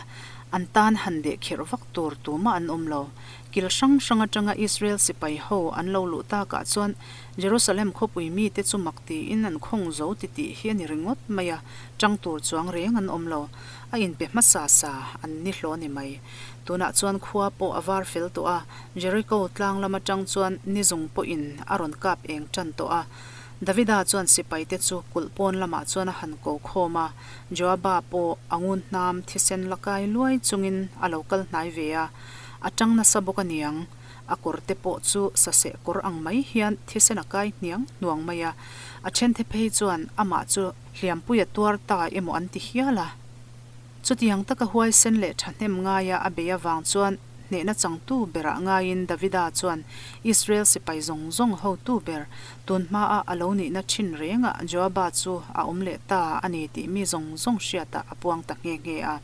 an tan han deh khirh vak tur tumah an awm lo. Kil hrang hrang atanga Israel sipai ho an lo luh takah chuan Jerusalem khawpui mite chu mak tiin an khawng zo titih hi a ni ringawt mai a, tang tur chuang reng an awm lo. A inpe hmasa sa an ni hlawh ni mai. Tunah chuan khua pawh a var fel tawh a, Jeriko tlang lam atang chuan ni zung pawhin a rawn kap eng tan tawh a. Davida chuan sipaite chu kulh pawn lamah chuan a han ko khawm a, Joaba pawh a ngun hnam thisen la kai luai chungin a lo kal hnai ve a, a tang nasa bawk a niang. A kawr te pawh chu saseh kawr ang mai hian thisen a kai hniang hnuang mai a, a thenthe phei chuan amah chu hliampui a tuar ta emaw an ti hial a. Chutiang taka huaisen leh thahnem ngaia a bei avang chuan hnehna changtu berah ngaiin Davida chuan Israel sipai zawng zawng hotu ber tun hmaa a lo nihna thin rengah Joaba chu a awm leh ta a ni tih mi zawng zawng hriatah a puang ta nghe nghe a.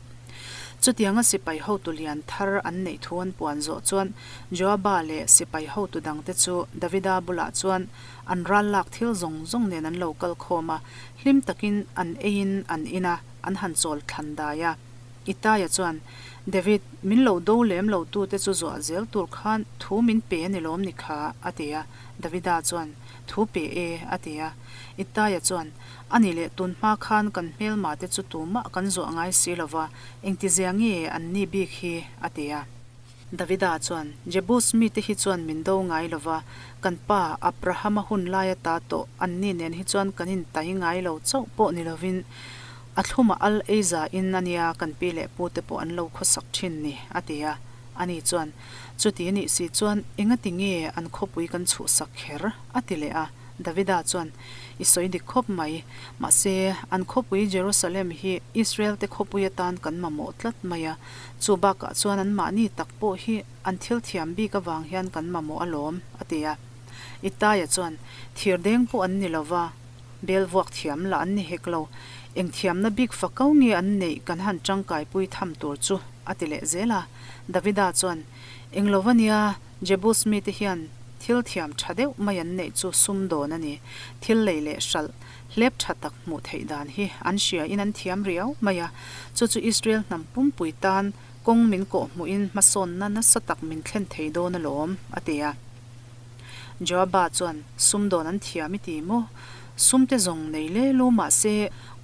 Chutianga sipai hotu lian thar an neih thu an puan zawh chuan Joaba leh sipai hotu dangte chu Davida bulah chuan an ral lak thil zawng zawng nen an lo kal khawm a, hlim takin an eiin an in a, an han chawl thlan dai a. Itaia chuan, David, min lo do lem lo tute chu zuah zel tur khan thu min pe a ni lawm ni kha? a ti a. Davida chuan, Thu pe e, a ti a. Itaia chuan, A ni leh tun hma khan kan hmelma te chu tumah kan zuah ngai si lo va, engtizia nge an ni bik hi? a ti a. Davida chuan, Jebus mite hi chuan min do ngai lo va, kan pa Abrahama hun lai ata tawh anni nen hi chuan kan intai ngai lo chauh pawh ni lovin a thlumah al ei zain a nia kan pi leh pute pawh an lo khawsak thin ni, a ti a. Ani chuan, Chuti a nih si chuan engati nge an khawpui kan chhuhsak kher? a ti leh a. Davida chuan, I sawi dik khawp mai. Mahse, an khawpui Jerusalem hi Israel-te khawpui atan kan mamawh tlat mai a. Chu bakah chuan anmahni tak pawh hi an thil thiam bik avang hian kan mamawh alawm, a ti a. Itaia chuan, Thir deng pawh an ni lo va, bel vuak thiam lah an ni hek lo. Eng thiamna bik fakau nge an neih kan han tangkaipui tham tur chu? a ti leh zel a. Davida chuan, Eng lo va nia, Jebus mite hian thil thiam tha deuh mai an neih chu sum dawn a ni. Thil lei leh hralh hlep tha tak hmuh theih dan hi an hria in an thiam riau mai a. Chu chu Israel hnam pumpui tan kawng min kawh hmuhin hmasawnna nasa tak min thlen thei dawn alawm, a ti a. Joaba chuan, Sum dawn an thiam i ti maw? Sum te zawng nei le lu mah se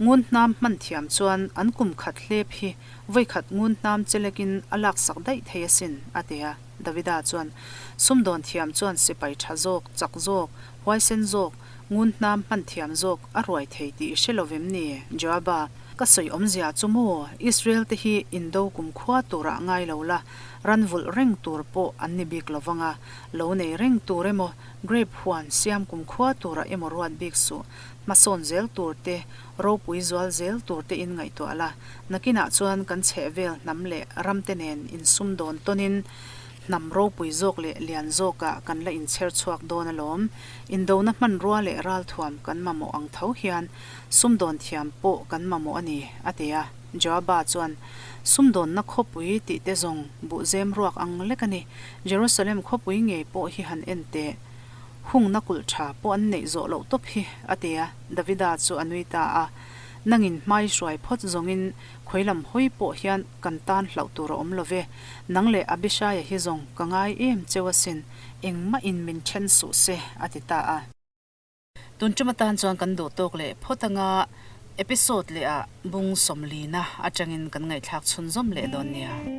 ngun hnam hman thiam chuan an kum khat hlep hi Vawikhat ngun hnam chelekin a laksak daih thei asin, a ti a. Davida chuan, Sumdawn thiam chuan sipai tha zawk, chak zawk, huaisen zawk, ngun hnam hman thiam zawk a ruai thei tih i hre lo vem ni? Joaba, Ka sawi awmzia chu maw, Israel te hi indo kumkhua turah ngai lo la, ran vulh reng tur pawh an ni bik lo vang a, lo nei reng tur emaw, grape huan siam kumkhua turah emaw ruat bik suh, hmasawn zel tur te, Ropui zual zel tur te in ngaihtuah la, nakinah chuan kan chhehvel hnam leh ram te nen insumdawn tawnin hnam ropui zawk leh lian zawkah kan la inchher chhuak dawn alawm. Indona hmanrua leh ralthuam kan mamawh ang tho hian sumdawn thiam pawh kan mamawh a ni, a ti a. Joaba chuan, Sumdawnna khawpui tih te zawng buhzem ruak ang lek a ni. Jerusalem khawpui ngei pawh hi han en teh. Hungna kulh tha pawh an neih zawh loh tawp hi, a ti a, Davida chu a nui ta a. Nangin hmai hruai phawt zawngin khawi lam hawi pawh hian kan tan hlauh tur a awm lo ve. Nang leh Abishaia hi zawng ka ngai em cheu asin, engmah in min then suh se, a ti ta a. Tun tum atan chuan kan duh tawk leh phawt anga episode leh ah bung sawmlina atangin kan ngaihthlak chhunzawm leh dawn nia.